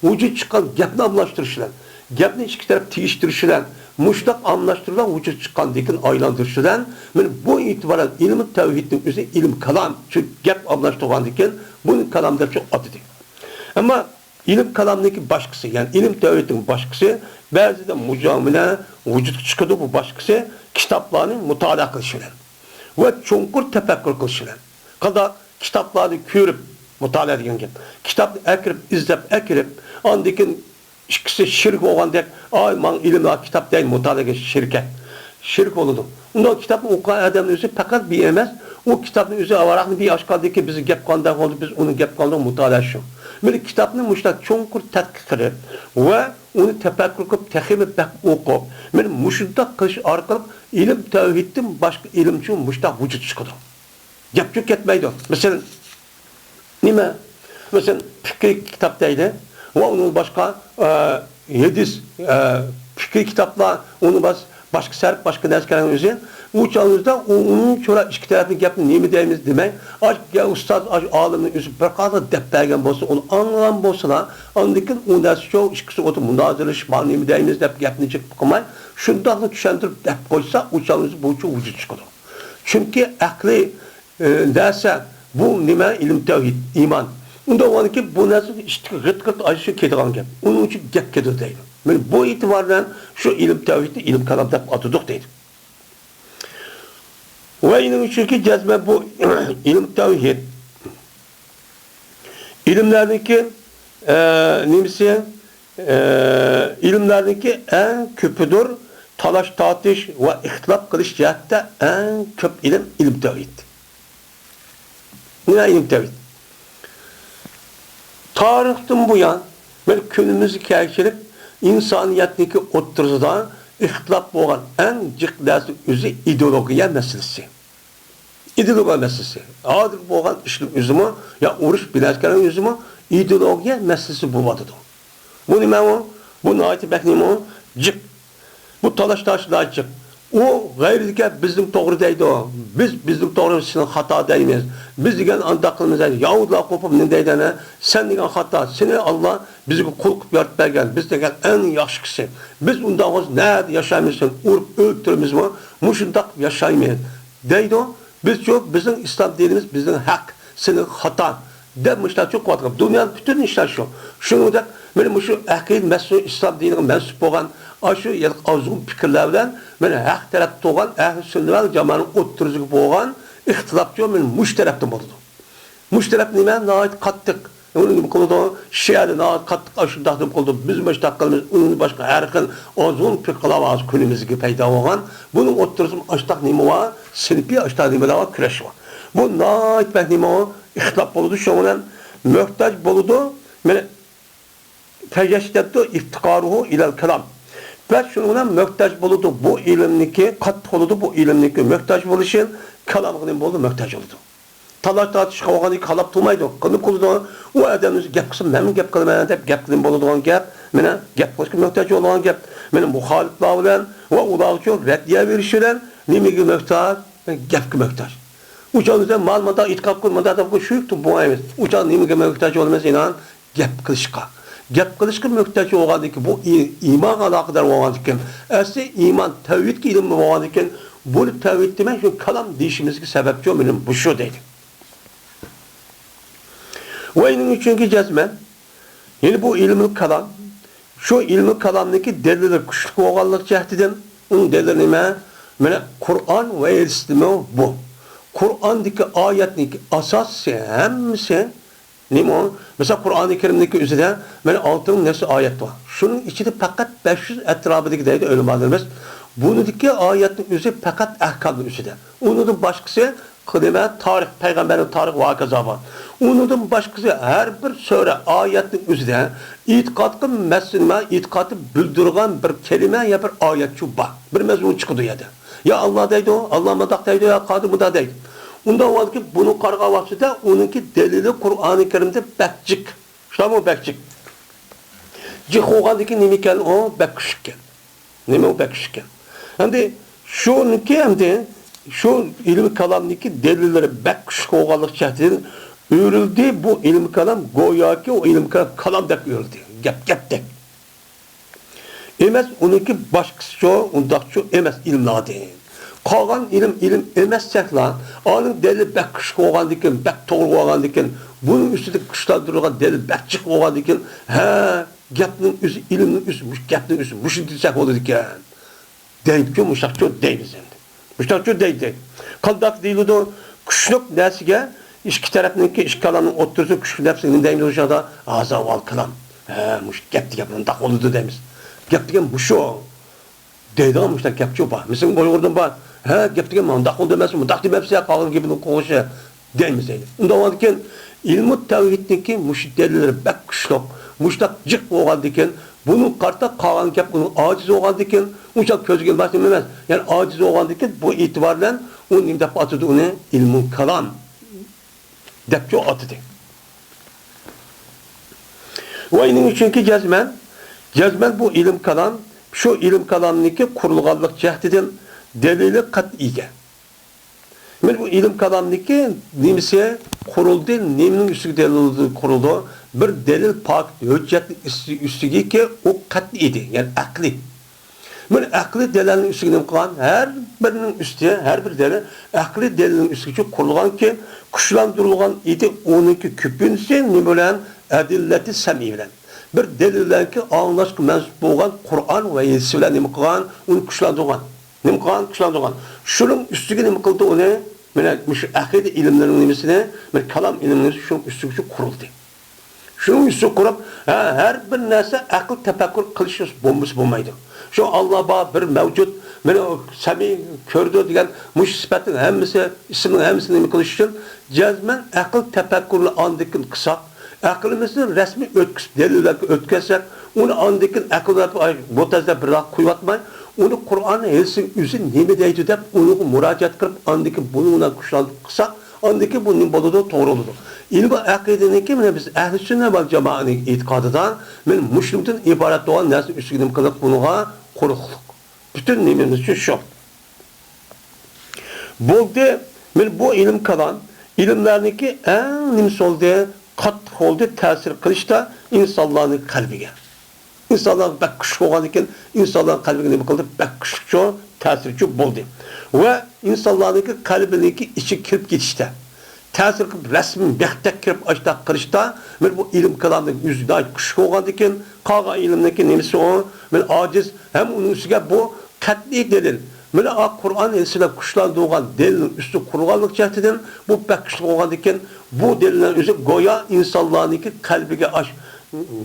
ۋۇجۇد چىققان گەپنى ئالماشتۇرۇش بىلەن، گەپنى ئىككى تەرەپ تېگىشتۈرۈش بىلەن، مۇشۇنداق ئالماشتۇرۇپ ۋۇجۇد چىققاندىن كېيىن ئايلاندۇرۇش بىلەن، مانا بۇ ئېتىبارەن ئىلمى تەۋھىدنىڭ ئۆزى ئىلمى كالام، چۈنكى گەپ ئالماشتۇرغاندىن كېيىن بۇنى كالام دەپ شۇ ئاتىدى. ئەمما ئىلمى كالامنىڭكى باشقىسى، يەنى ئىلمى تەۋھىدنىڭ باشقىسى، بەزىدە مۇجامىلە ۋۇجۇدقا چىقىدۇ، بۇ باشقىسى كىتابلارنى مۇتالىئە قىلىش بىلەن ۋە چوڭقۇر تەپەككۇر قىلىش بىلەن. قانداق؟ كىتابلارنى كۆرۈپ مۇتالىئە دېگەن گەپ. كىتابنى ئەكىرىپ، ئىزدەپ ئەكىرىپ، ئاندىن كېيىن ئىككىسى شېرىك بولغاندەك، ئاي، ماڭا ئىلىم، كىتاب دەيدۇ، مۇتالىئەگە شېرىك. شېرىك بولىدۇ. ئۇنداق كىتابنى ئوقۇغان ئادەمنىڭ ئۆزى پەقەت بىر ئەمەس، ئۇ كىتابنىڭ ئۆزى ۋاراقنى بىر ئاچقاندىن كېيىن بىزگە گەپ قىلغاندەك بولدى، بىز ئۇنىڭ گەپ قىلغانلىقىنى مۇتالىئە شۇ. مانا كىتابنى مۇشۇنداق چوڭقۇر تەتقىق قىلىپ ۋە ئۇنى تەپەككۇر قىلىپ، تېخىمۇ بەك ئوقۇپ، مانا مۇشۇنداق قىلىش ئارقىلىق ئىلىم تەۋھىدتىن باشقا ئىلىمچۇ مۇشۇنداق ۋۇجۇدقا چىقىدۇ. گەپچۇ كەتمەيدۇ. مەسىلەن، نېمە؟ مەسىلەن، پىقھىي كىتاب دەيلى. ۋە ئۇنىڭ باشقا، ئە، ھەدىس، ئە، پىقھىي كىتابلار، ئۇنىڭ باش-، باشقا سەرپ، باشقا نەرسە كەلگەن ئۆزى. ئۇ چاغىمىزدا ئۇ، ئۇنىڭ چورا ئىككى تەرەپنىڭ گەپنى نېمە دەيمىز دېمەي، ئاش، يا ئۇستاز، ئاش، ئالىمنىڭ ئۆزى بىر قانچە دەپ بەرگەن بولسا، ئۇنى ئاڭلىغان بولسىلا، ئاندىن كېيىن ئۇ نەرسە شۇ ئىككىسى ئوتۇرۇپ مۇنازىرىلىشىپ، مانا نېمە دەيمىز دەپ گەپنى چېكىپ قىلماي، شۇنداقلا چۈشەندۈرۈپ دەپ قويسا، ئۇ چاغىمىزدا بۇ چوڭ ۋۇجۇد چىقىدۇ. چۈنكى ئەقلىي، ئى، نەرسە، بۇ نېمە؟ ئىلىم تەۋھىد، ئىمان. ئۇنداق بولغاندىكىن بۇ نەرسە ئىشتىكى غىت-غىت ئاشۇ كېتىدىغان گەپ. ئۇنىڭ ئۈچۈن گەپ كېتىدۇ دەيدۇ. مانا بۇ ئېتىبار بىلەن شۇ ئىلىم تەۋھىدنى ئىلىم كالام دەپ ئاتىدۇق دەيدۇ. ۋە ئىنىڭ ئۈچۈنكى جەزمەن بۇ ئىلىم تەۋھىد. ئىلىملەرنىڭكى، ئە، نېمىسى؟ ئە، ئىلىملەرنىڭكى ئەڭ كۆپىدۇر، تالاش-تارتىش ۋە ئىختىلاپ قىلىش جەھەتتە ئەڭ كۆپ ئىلىم، ئىلىم تەۋھىد. نېمە ئىلىم تەۋھىد؟ تارىختىن بۇيان، بىر كۈنىمىزگە كەلگۈچىلىك ئىنسانىيەتنىڭكى ئوتتۇرىسىدا ئىختىلاپ بولغان ئەڭ جىق نەرسە ئۆزى ئىدېئولوگىيە مەسىلىسى. ئىدېئولوگىيە مەسىلىسى. ھازىر بولغان ئىشنىڭ ئۆزىمۇ، يا ئۇرۇش بىناسىكەننىڭ ئۆزىمۇ ئىدېئولوگىيە مەسىلىسى بولۇۋاتىدۇ. بۇ نېمە ئۇ؟ بۇ ناھايىتى بەك نېمە ئۇ؟ جىق. بۇ تالاش تارتىش ناھايىتى جىق. ئۇ غەيرىدىكى بىزنىڭ توغرا دەيدۇ. بىز، بىزنىڭ توغرا، سېنىڭ خاتا دەيمىز. بىز دېگەن ئانداق قىلىمىز دەيدۇ. يەھۇدىيلار قوپۇپ نېمە دەيدۇ ئەنە؟ سەن دېگەن خاتا. سېنى ئاللا بىزگە قۇل قىلىپ يارىتىپ بەرگەن. بىز دېگەن ئەڭ ياخشى كىشى. بىز ئۇنداق بولسا نەدە ياشايمىز؟ سېنى ئۇرۇپ ئۆلتۈرىمىزمۇ؟ مۇشۇنداق ياشايمىز. دەيدۇ. بىزچۇ، بىزنىڭ ئىسلام دىنىمىز بىزنىڭ ھەق، سېنىڭ خاتا، دەپ مۇشۇنداق چوقۇۋاتقان. دۇنيانىڭ پۈتۈن ئىشلار شۇ. شۇنىڭدەك مانا مۇشۇ ئەقىدە مەسىلىسى ئىسلام دىنىغا مەنسۇپ بولغان ئاشۇ يەنە ئازغۇن پىكىرلەر بىلەن مانا ھەق تەرەپتە تۇرغان ئەھلى سۈننە ۋەل جامائەنىڭ ئوتتۇرىسىغا بولغان ئىختىلاپچۇ مانا مۇشۇ تەرەپتىن بولىدۇ. مۇشۇ تەرەپ نېمە؟ ناھايىتى قاتتىق. ئۇنى نېمە قىلىدۇ؟ شىئەدە ناھايىتى قاتتىق ئاشۇنداق نېمە قىلىدۇ؟ بىز مۇشۇنداق قىلىمىز، ئۇنى باشقا ھەر خىل ئازغۇن پىرقىلار ھازىر كۈنىمىزگە پەيدا بولغان. بۇنىڭ ئوتتۇرىسىدا ئاشۇنداق نېمە بار؟ سىنىپىي ئاشۇنداق نېمىلەر بار؟ كۈرەش بار. بۇ ناھايىتى بەك نېمە ئۇ؟ ئىختىلاپ بولىدۇ. شۇنىڭ بىلەن موھتاج بولىدۇ. مانا، فيشتد افتقاره إلى الكلام. بەس شۇنىڭ بىلەن موھتاج بولىدۇ. بۇ ئىلىمنىڭكى قاتتىق بولىدۇ. بۇ ئىلىمنىڭكى موھتاج بولۇشى كالامغا نېمە بولىدۇ؟ موھتاج بولىدۇ. تالاش تارتىشقا بولغاندىن كېيىن خالاپ تۇرمايدۇ. قانداق قىلىدۇ؟ ئۇ ئادەم ئۆزى گەپ قىلسا، مەنمۇ گەپ قىلىمەن دەپ گەپ قىلىپ بولىدىغان گەپ. مانا گەپ قىلىشقا موھتاج بولىدىغان گەپ. مانا مۇخالىپلار بىلەن ۋە ئۇلارغىچۇ رەددىيە بېرىش بىلەن نېمىگە موھتاج؟ گەپكە موھتاج. ئۇ چاغدا بىز مانا مۇنداق ئېتىقاد قىل، مۇنداق دەپ شۇ بولمايمىز. ئۇ چاغدا نېمىگە مۆھتاج بولىمىز؟ ئىنان، گەپ قىلىشقا. گەپ قىلىشقا مۆھتاج بولغاندىن كېيىن، بۇ ئى-، ئىمانغا ئالاقىدار بولغاندىن كېيىن، ئەسلى ئىمان تەۋھىدكە ئىلىم بولغاندىن كېيىن، بۇنى تەۋھىد دېمەي، شۇ كالام دېيىشىمىزگە سەۋەبچى مېنىڭ مۇشۇ دەيدۇ. ۋە ئىنىڭ ئۈچۈنكى جەزمەن، يەنى بۇ ئىلمۇل كالام، شۇ ئىلمۇل كالامنىڭكى دەلىلى كۈچلۈك بولغانلىق جەھىتىدىن، ئۇنىڭ دەلىلى نېمە؟ مانا قۇرئان ۋە ھەدىستىمۇ بۇ. قۇرئاندىكى ئايەتنىڭكى ئاساسى ھەممىسى نېمە ئۇ؟ مىسال، قۇرئانى كەرىمنىڭكى ئۆزىدە مانا ئالتە مىڭ نەچچە ئايەت بار. شۇنىڭ ئىچىدە پەقەت بەش يۈز ئەتراپىدىكى، دەيدۇ ئۆلىمالىرىمىز، بۇنىڭدىكى ئايەتنىڭ ئۆزى پەقەت ئەھكامنىڭ ئۆزىدە. ئۇنىڭدىن باشقىسى قىلىمە تارىخ، پەيغەمبەرنىڭ تارىخى ۋە ھاكازا بار. ئۇنىڭدىن باشقىسى ھەر بىر سۈرە، ئايەتنىڭ ئۆزىدە ئېتىقادقا مەسىلە، ئېتىقادنى بىلدۈرىدىغان بىر كەلىمە يا بىر ئايەتچۇ بار. بىر مەزمۇن چىقىدۇ يەردە. يا ئاللا دەيدۇ، ئاللا مۇنداق دەيدۇ، يا قادىر مۇنداق دەيدۇ. ئۇنداق بولغاندىكىن بۇنى قارىغان ۋاقتىدا ئۇنىڭكى دەلىلى قۇرئانى كەرىمدە بەك جىق. شۇنداقمۇ؟ بەك جىق. جىق بولغاندىكىن نېمە ئىكەن ئۇ؟ بەك كۈچلۈككەن. نېمە ئۇ بەك كۈچلۈككەن؟ ئەمدى شۇنىڭكى، ئەمدى شۇ ئىلمىي كالامنىڭكى دەلىللىرى بەك كۈچلۈك بولغانلىق جەھەتتىن ئۆرۈلدى بۇ ئىلمىي كالام، گوياكى ئۇ ئىلمىي كالام كالامدەك ئۆرۈلدى. گەپ گەپتەك. ئەمەس، ئۇنىڭكى باشقىسىچۇ، ئۇنداقچۇ ئەمەس ئىلىملاردىن. قالغان ئىلىم ئىلىم ئەمەس سەھلا، ئانىڭ دەلىلى بەك كۈچلۈك بولغاندىكىن، بەك توغرا بولغاندىكىن، بۇنىڭ ئۈستىدە كۈچلەندۈرۈلگەن دەلىل بەك جىق بولغاندىكىن، ھە، گەپنىڭ ئۆزى، ئىلىمنىڭ ئۆزى، مۇشۇ گەپنىڭ ئۆزى مۇشۇ دېسەك بولىدىكەن. دەيدىكۇ، مۇشۇنداقچۇ دەيمىز ئەمدى. مۇشۇنداقچۇ دەيدى. قانداق دېيىلىدۇ؟ كۈچلۈك نەرسىگە ئىككى تەرەپنىڭكى، ئىككى كالامنىڭ ئوتتۇرىسىدا كۈچلۈك نەرسىگە نېمە دەيمىز ئۇ چاغدا؟ ھازا ۋال كالام. ھە، مۇشۇ گەپ دېگەن مۇنداق بولىدۇ دەيمىز. گەپ دېگەن مۇشۇ. دەيدىغان مۇشۇنداق گەپچۇ بار. مىسىلىڭ ئۇيغۇردىن بار. ھە، گەپ دېگەن مۇنداق بولدى ئەمەسمۇ، مۇنداق دېمەپسىز يا، قالغان گېپىنىڭ قوغۇشى دەيمىز دەيدۇ. ئۇنداق بولغاندىكىن، ئىلمۇ تەۋھىدنىڭكى مۇشۇ دەلىللىرى بەك كۈچلۈك، مۇشۇنداق جىق بولغاندىكىن، بۇنىڭغا قارىتا قالغان گەپ ئۇنىڭ ئاجىز بولغاندىكىن، ئۇنچە كۆزگە ئىلماس نېمە ئەمەس. يەنى ئاجىز بولغاندىكىن، بۇ ئېتىبار بىلەن ئۇ نېمە دەپ ئاتىدۇ ئۇنى؟ ئىلمۇل كالام دەپچۇ ئاتىدى. ۋە ئىنىڭ ئۈچۈنكى جەزمەن، جەزمەن بۇ ئىلىم كالام، شۇ ئىلىم كالامنىڭكى قۇرۇلغانلىق جەھىتىدىن دەلىلى قەتئىيگە. مانا بۇ ئىلىم كالامنىڭكى نېمىسى قۇرۇلدى، نېمىنىڭ ئۈستىگە دەلىل قۇرۇلدى؟ بىر دەلىل پاكىت ھۆججەتنىڭ ئۈستى-، ئۈستىگىكى ئۇ قەتئىي ئىدى، يەنى ئەقلىي. مانا ئەقلىي دەلىلنىڭ ئۈستىگە نېمە قىلغان؟ ھەر بىرىنىڭ ئۈستى، ھەر بىر دەلىل ئەقلىي دەلىلنىڭ ئۈستىگىچە قۇرۇلغانكى، كۈچلەندۈرۈلگەن ئىدى. ئۇنىڭكى كۆپىنچىسى نېمە بىلەن؟ ئەدىللەتى سەمئىي بىلەن. بىر دەلىللەرگە ئاڭلاشقا مەنسۇپ بولغان قۇرئان ۋە ھەدىس بىلەن نېمە قىلغان؟ ئۇنى كۈچلەندۈرگەن. نېمە قىلغان؟ كۈچلەندۈرگەن. شۇنىڭ ئۈستىگە نېمە قىلدى ئۇنى؟ مانا مۇشۇ ئەقىدە ئىلىملىرىنىڭ نېمىسىنى، مانا كالام ئىلمىنى شۇنىڭ ئۈستىگىچە قۇرۇلدى. شۇنىڭ ئۈستىگە قۇرۇپ، ھە، ھەر بىر نەرسە ئەقىل تەپەككۇر قىلىش بولمىسا بولمايدۇ. شۇ ئاللا بار، بىر مەۋجۇت، مانا سەمىي، كۆرىدۇ دېگەن مۇشۇ سۈپەتنىڭ ھەممىسى، ئىسىمنىڭ ھەممىسىنى نېمە قىلىش ئۈچۈن جەزمەن ئەقىل تەپەككۇرنى ئاندىن كېيىن قىلساق، ئەقلىمىزنى رەسمىي ئۆتكۈزۈپ، دەلىللەرگە ئۆتكۈزسەك، ئۇنى ئاندىن كېيىن ئەقىل بىلەن مۇتەزىلە بىراق قويۇۋاتماي، ئۇنى قۇرئان ھەدىسنىڭ ئۆزى نېمە دەيدۇ دەپ، ئۇنىڭغا مۇراجىئەت قىلىپ، ئاندىن كېيىن بۇنىڭ بىلەن كۈچلەندۈرۈپ قىلساق، ئاندىن كېيىن بۇ نېمە بولىدۇ؟ توغرا بولىدۇ. ئىلمى ئەقىدىنىڭكى، مانا بىز ئەھلى سۈننە ۋەل جامائەنىڭ ئېتىقادىدا، مانا مۇشۇنىڭدىن ئىبارەت بولغان نەرسە ئۈستىگە نېمە قىلدۇق؟ بۇنىڭغا قۇرۇقلۇق. پۈتۈن نېمىمىز ئۈچۈن شۇ. بولدى، مانا بۇ ئىلىم كالام، ئىلىملەرنىڭكى ئەڭ نېمىسى بولدى، قاتتىق بولدى، تەسىر قىلىشتا ئىنسانلارنىڭ قەلبىگە. ئىنسانلار بەك كۈچلۈك بولغاندىكىن، ئىنسانلارنىڭ قەلبىگە نېمە قىلدى؟ بەك كۈچلۈكچۇ، تەسىرچۇ بولدى. ۋە ئىنسانلارنىڭكى قەلبىنىڭكى ئىچىگە كىرىپ كېتىشتە، تەسىر قىلىپ، رەسمىي مەختەك كىرىپ ئاشتاق قىلىشتا، مانا بۇ ئىلىم كالامنىڭ ئۆزى ناھايىتى كۈچلۈك بولغاندىكىن، قالغان ئىلىمنىڭكى نېمىسى ئۇ؟ مانا ئاجىز، ھەم ئۇنىڭ ئۈستىگە بۇ قەتئىي دەلىل. مانا ئا قۇرئان ھەدىس بىلەن كۈچلەندۈرگەن دەلىلنىڭ ئۈستىگە قۇرۇلغانلىق جەھىتىدىن بۇ بەك كۈچلۈك بولغاندىكىن، بۇ دەلىلنىڭ ئۆزى گويا ئىنسانلارنىڭكى قەلبىگە ئاش-،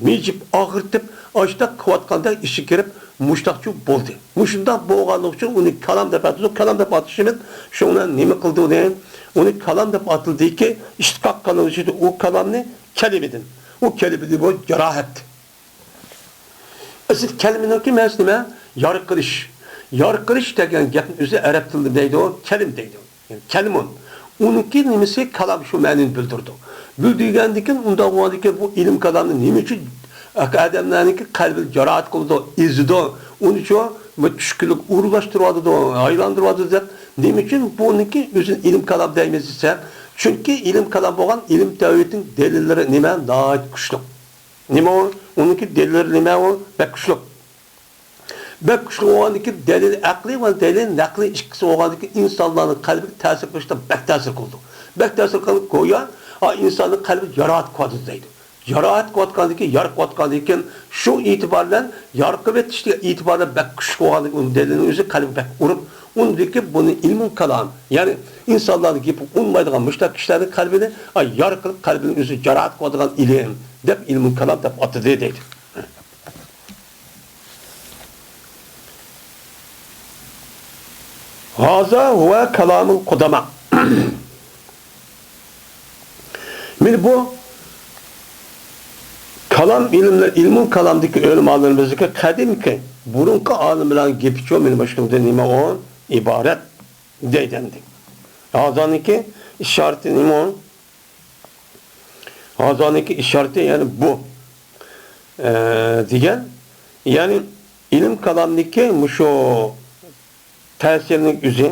مىجىپ، ئاغرىتىپ، ئاشتاق قىلىۋاتقاندەك ئىچىگە كىرىپ، مۇشتاقچۇ بولدى. مۇشۇنداق بولغانلىقى ئۈچۈن ئۇنى كالام دەپ ئاتىدۇ. كالام دەپ ئاتىشىمىز شۇنىڭ بىلەن نېمە قىلدى ئۇنى؟ ئۇنى كالام دەپ ئاتىلدىكى، ئىشتىقاق قىلىنىشىدە ئۇ كالامنى كەلىمىدىن. ئۇ كەلىمىدىن بۇ جاراھەت. ئەسلى كەلىمىنىڭكى مەنىسى نېمە؟ يارا قىلىش. يارا قىلىش دېگەن گەپنى ئۆزى ئەرەب تىلىدا دەيدۇ، كەلىم دەيدۇ. يەنى كەلىمۇن. ئۇنىڭكى نېمىسى؟ كالام شۇ مەنىنى بىلدۈرىدۇ. بىلدۈرگەندىن كېيىن، ئۇنداق بولغاندىن كېيىن بۇ ئىلىم كالامنى نېمە ئۈچۈن ئادەملەرنىڭكى قەلبىنى جاراھەت قىلىدۇ، ئېزىدۇ؟ ئۇنى شۇ بۇ چۈشكۈنلۈك ئورۇنلاشتۇرۇۋاتىدۇ، ئايلاندۇرۇۋاتىدۇ دەپ، نېمە ئۈچۈن بۇنىڭكى ئۆزىنى ئىلىم كالام دەيمىز دېسە، چۈنكى ئىلىم كالام بولغان ئىلىم تەۋھىدنىڭ دەلىللىرى نېمە؟ ناھايىتى كۈچلۈك. نېمە ئۇ؟ ئۇنىڭكى دەلىللىرى نېمە ئۇ؟ بەك كۈچلۈك. بەك كۈچلۈك بولغاندىكىن، دەلىل ئەقلىي ۋە دەلىل نەقلىي ئىككىسى بولغاندىكىن، ئىنسانلارنىڭ قەلبىگە تەسىر قىلىشتا بەك تەسىر قىلىدۇ. بەك تەسىر قىلىپ، گويا، ئا، ئىنساننىڭ قەلبى يارا قىلىۋاتىدۇ دەيدۇ. يارا قىلىۋاتقاندىكىن، يارا قىلىۋاتقاندىكىن، شۇ ئېتىبار بىلەن، يارا قىلىۋېتىشتىكى ئېتىبار بىلەن بەك كۈچلۈك بولغاندىكىن، ئۇنىڭ دەلىلىنىڭ ئۆزى قەلبىگە بەك ئۇرۇپ، ئۇنىڭدىن كېيىن بۇنى ئىلمۇل كالام، يەنى ئىنسانلارنىڭ گېپىگە ئۇنىمايدىغان مۇشۇنداق كىشىلەرنىڭ قەلبىنى، ئا، يارا قىلىپ، قەلبىنى ئۆزى جاراھەت قىلىدىغان ئىلىم دەپ، ئىلمۇل كالام دەپ ئاتىدى دەيدۇ. ھازا ھۇۋە كالامۇل قۇداما. مانا بۇ كالام ئىلىملىرى، ئىلمۇل كالامدىكى ئۆلىمالىرىمىزدىكى قەدىمكى، بۇرۇنقى ئالىملارنىڭ گېپىچۇ، مانا مۇشۇنىڭدىن نېمە ئۇ ئىبارەت دەيدۇ ئەمدى. ھازانىڭكى ئىشارىتى نېمە ئۇ؟ ھازانىڭكى ئىشارىتى، يەنى بۇ، ئە، دېگەن، يەنى ئىلىم كالامدىكى مۇشۇ تەسىرنىڭ ئۆزى.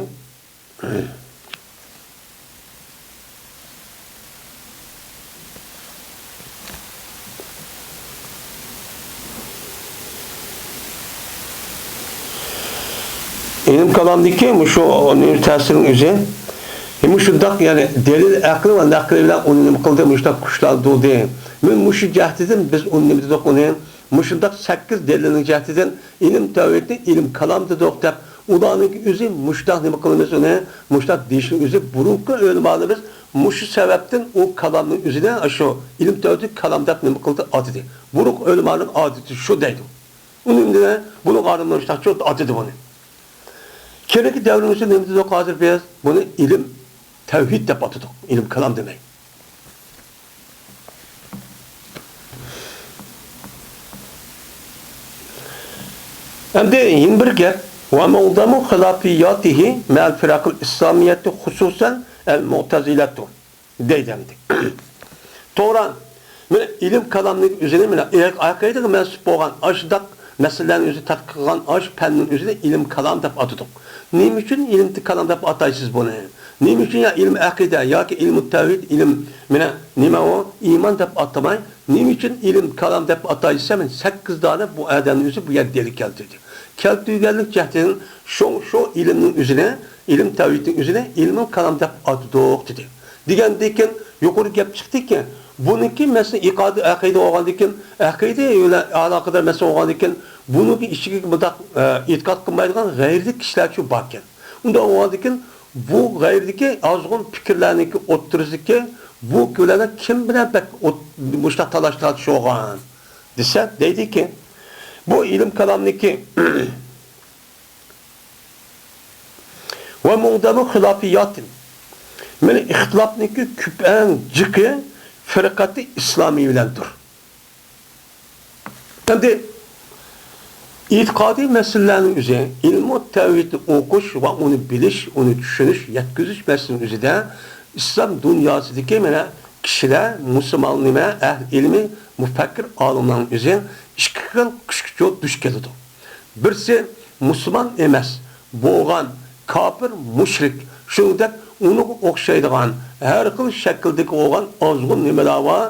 ئىلىم كالامدىكى مۇشۇ نېمە تەسىرنىڭ ئۆزى، مۇشۇنداق، يەنى دەلىل ئەقلى ۋە نەقلى بىلەن ئۇنى نېمە قىلدى، مۇشۇنداق كۈچلەندۈردى. مەن مۇشۇ جەھەتتىن بىز ئۇنى نېمە دېدۇق، ئۇنى مۇشۇنداق سەككىز دەلىلنىڭ جەھىتىدىن ئىلىم تەۋھىدنى ئىلىم كالام دېدۇق دەپ، ئۇلارنىڭ ئۆزى مۇشۇنداق نېمە قىلىمىز ئۇنى، مۇشۇنداق دېيىشنىڭ ئۆزى بۇرۇنقى ئۆلىمالىرىمىز مۇشۇ سەۋەبتىن ئۇ كالامنىڭ ئۆزىنى، شۇ ئىلىم تەۋھىدنى كالام دەپ نېمە قىلدى، ئاتىدى. بۇرۇنقى ئۆلىمالارنىڭ ئادىتى شۇ دەيدۇ. ئۇنى ئەمدى بۇنىڭ ئالىملىرى مۇشۇنداق ئاتىدى بۇنى. كېيىنكى دەۋرىمىزدە نېمە دېدۇق ھازىر بىز؟ بۇنى ئىلىم تەۋھىد دەپ ئاتىدۇق. ئىلىم كالام دېمەي. ئەمدى يەنە بىر گەپ. ومعظم خلافياته مع الفرق الإسلامية خصوصا المعتزلة دەيدۇ ئەمدى. توغرا، مانا ئىلىم كالامنىڭ ئۆزىنى، مانا ئەقىدىگە مەنسۇپ بولغان ئاشۇنداق مەسىلىلەرنى ئۆزى تەتقىق قىلغان، ئاشۇ پەننىڭ ئۆزىنى ئىلىم كالام دەپ ئاتىدۇق. نېمە ئۈچۈن ئىلىم كالام دەپ ئاتايسىز بۇنى؟ نېمە ئۈچۈن يا ئىلىم ئەقىدە ياكى ئىلمۇ تەۋھىد، ئىلىم، مانا نېمە ئۇ، ئىمان دەپ ئاتىماي، نېمە ئۈچۈن ئىلىم كالام دەپ ئاتايسىز؟ مانا سەككىز دانە بۇ ئادەمنىڭ ئۆزى بۇ يەردە دەلىل كەلتۈردى. كەلتۈرگەنلىك جەھەتتىن شۇ، شۇ ئىلىمنىڭ ئۆزىنى، ئىلىم تەۋھىدنىڭ ئۆزىنى ئىلمۇل كالام دەپ ئاتىدۇق دېدى. دېگەندىن كېيىن يۇقىرى گەپ چىقتىكى، بۇنىڭكى مەسىلە ئېتىقادى ئەقىدە بولغاندىن كېيىن، ئەقىدە بىلەن ئالاقىدار مەسىلە بولغاندىن كېيىن، بۇنىڭكى ئىچىگە مۇنداق، ئە، ئېتىقاد قىلمايدىغان غەيرىي كىشىلەرچۇ باركەن. ئۇنداق بولغاندىن كېيىن، بۇ غەيرىدىكى ئازغۇن پىكىرلەرنىڭكى ئوتتۇرىسىدىكى بۇ كۆلەرلەر كىم بىلەن بەك ئوت-، مۇشۇنداق تالاش-تارتىش بولغان دېسە، دەيدىكى، بۇ ئىلىم كالامنىكى ومعظم خلافياته، مانا ئىختىلاپنىڭكى كۆپ ئەڭ جىقى فىرقەتى ئىسلامىي بىلەندۇر. ئەمدى ئېتىقادىي مەسىلىلەرنىڭ ئۆزى، ئىلمۇ تەۋھىدنى ئوقۇش ۋە ئۇنى بىلىش، ئۇنى چۈشىنىش، يەتكۈزۈش مەسىلىنىڭ ئۆزىدە ئىسلام دۇنياسىدىكى مانا كىشىلەر، مۇسۇلمان نېمە، ئەھلى ئىلمى، مۇپەككىر ئالىملارنىڭ ئۆزى ئىككى خىل كۈچكە دۇچ كېلىدۇ. بىرسى مۇسۇلمان ئەمەس بولغان كاپىر، مۇشرىك، شۇنىڭدەك ئۇنىڭغا ئوخشايدىغان ھەر خىل شەكىلدىكى بولغان ئازغۇن نېمىلەر بار،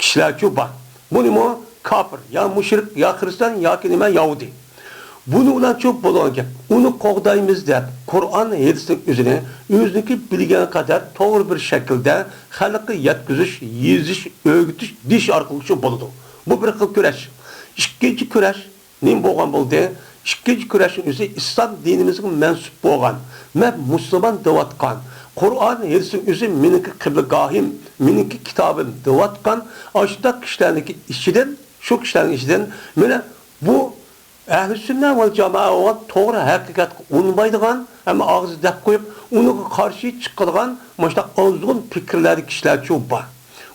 كىشىلەرچۇ بار. بۇنىمۇ كاپىر، يا مۇشرىك، يا خىرىستىيان ياكى نېمە، يەھۇدىي. بۇنىڭ بىلەنچۇ بولىدىغان گەپ، ئۇنى قوغدايمىز دەپ، قۇرئان، ھەدىسنىڭ ئۆزىنى ئۆزىنىڭكى بىلگەن قەدەر توغرا بىر شەكىلدە خەلققە يەتكۈزۈش، يېزىش، ئۆگىتىش، دېيىش ئارقىلىقچۇ بولىدۇ. بۇ بىر خىل كۈرەش. ئىككىنچى كۈرەش نېمە بولغان بولدى؟ ئىككىنچى كۈرەشنىڭ ئۆزى ئىسلام دىنىمىزغا مەنسۇپ بولغان، مەن مۇسۇلمان دەۋاتقان، قۇرئان، ھەدىسنىڭ ئۆزى مېنىڭكى قىبلىگاھىم، مېنىڭكى كىتابىم دەۋاتقان ئاشۇنداق كىشىلەرنىڭكى ئىچىدىن، شۇ كىشىلەرنىڭ ئىچىدىن مانا بۇ ئەھلى سۈننە ۋەل جامائە بولغان، توغرا ھەقىقەتكە ئۇنىمايدىغان، ئەمما ئاغزىدا دەپ قويۇپ، ئۇنىڭغا قارشى چىقىدىغان مۇشۇنداق ئازغۇن پىكىرلەردىكى كىشىلەرچۇ بار.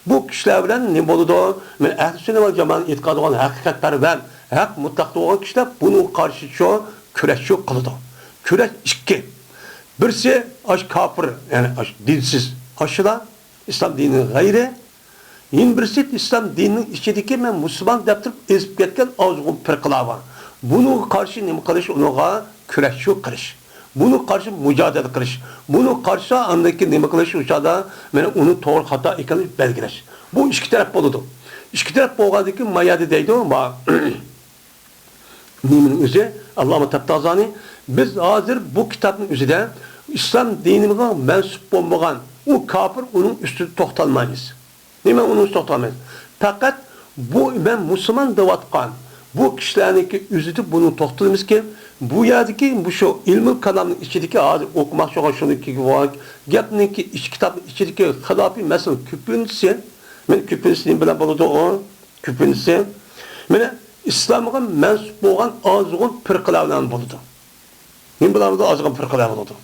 بۇ كىشىلەر بىلەن نېمە بولىدۇ؟ مانا ئەھلى سۈننە ۋەل جامائەنىڭ ئېتىقادى بولغان ھەقىقەتپەرۋەر، ھەق مۇتلەقتە بولغان كىشىلەر بۇنىڭغا قارشى شۇ كۈرەش شۇ قىلىدۇ. كۈرەش ئىككى. بىرسى ئاشۇ كاپىر، يەنى ئاشۇ دىنسىز، ئاشۇلار ئىسلام دىنىنىڭ غەيرى. يەنە بىرسى ئىسلام دىنىنىڭ ئىچىدىكى مەن مۇسۇلمان دەپ تۇرۇپ ئېزىپ كەتكەن ئازغۇن پىرقىلار بار. بۇنىڭغا قارشى نېمە قىلىش؟ ئۇنىڭغا كۈرەش شۇ قىلىش. بۇنىڭغا قارشى مۇجادىلە قىلىش. بۇنىڭغا قارشى ئاندىن كېيىن نېمە قىلىش؟ ئۇ چاغدا مانا ئۇنى توغرا خاتا ئىكەنلىكىنى بەلگىلەش. بۇ ئىككى تەرەپ بولىدۇ. ئىككى تەرەپ بولغاندىن كېيىن ما يەردە دەيدۇ، ما-، نېمىنىڭ ئۆزى، ئاللامە تەپتازانى، بىز ھازىر بۇ كىتابنىڭ ئۆزىدە ئىسلام دىنىغا مەنسۇپ بولمىغان ئۇ كاپىر، ئۇنىڭ ئۈستىدە توختالمايمىز. نېمە ئۇنىڭ ئۈستىدە توختالمايمىز؟ پەقەت بۇ مەن مۇسۇلمان دەۋاتقان بۇ كىشىلەرنىڭكى ئۆزىدە بۇنى توختىلىمىزكى، بۇ يەردىكى مۇشۇ ئىلمۇل كالامنىڭ ئىچىدىكى ھازىر ئوقۇماقچى بولغان شۇنىڭكى بولغان گەپنىڭكى ئىچ كىتابنىڭ ئىچىدىكى خىلاپىي مەسىلىنىڭ كۆپىنچىسى، مەن كۆپىنچىسى نېمە بىلەن بولىدۇ ئۇ؟ كۆپىنچىسى، مانا، ئىسلامغا مەنسۇپ بولغان ئازغۇن پىرقىلەر بىلەن بولىدۇ. نېمە بىلەن بولىدۇ؟ ئازغۇن پىرقىلەر بولىدۇ.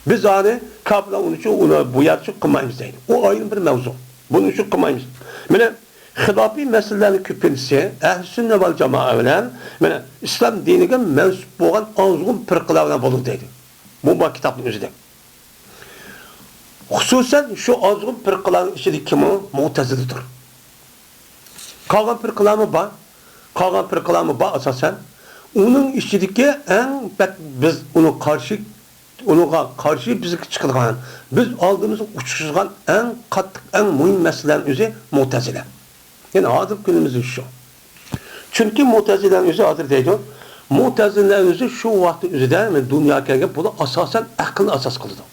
بىز ئانى كاپىرلار ئۇنى ئۈچۈن، ئۇنى بۇ يەر ئۈچۈن قىلمايمىز دەيدۇ. ئۇ ئايرىم بىر مەۋزۇ. بۇنىڭ ئۈچۈن قىلمايمىز. مانا، خىلاپىي مەسىلىلەرنىڭ كۆپىنچىسى ئەھلى سۈننە ۋەل جامائە بىلەن، مانا، ئىسلام دىنىگە مەنسۇپ بولغان ئازغۇن پىرقىلەر بىلەن بولىدۇ دەيدۇ. بۇ بار كىتابنىڭ ئۆزىدە. خۇسۇسەن شۇ ئازغۇن پىرقىلارنىڭ ئىچىدە كىمۇ؟ مۇتەزىلىدۇر. قالغان پىرقىلارمۇ بار. قالغان پىرقىلارمۇ بار ئاساسەن. ئۇنىڭ ئىچىدىكى ئەڭ بەك بىز ئۇنىڭ قارشى، ئۇنىڭغا قارشى بىزگە چىقىدىغان، بىز ئالدىمىزغا ئۇچرىشىدىغان ئەڭ قاتتىق، ئەڭ مۇھىم مەسىلىلەرنىڭ ئۆزى مۇتەزىلە. يەنى ھازىرقى كۈنىمىزدە شۇ. چۈنكى مۇتەزىلەنىڭ ئۆزى ھازىر دەيدۇ، مۇتەزىلەنىڭ ئۆزى شۇ ۋاقىتنىڭ ئۆزىدە دۇنياغا كەلگەن، بۇلار ئاساسەن ئەقىلنى ئاساس قىلىدۇ.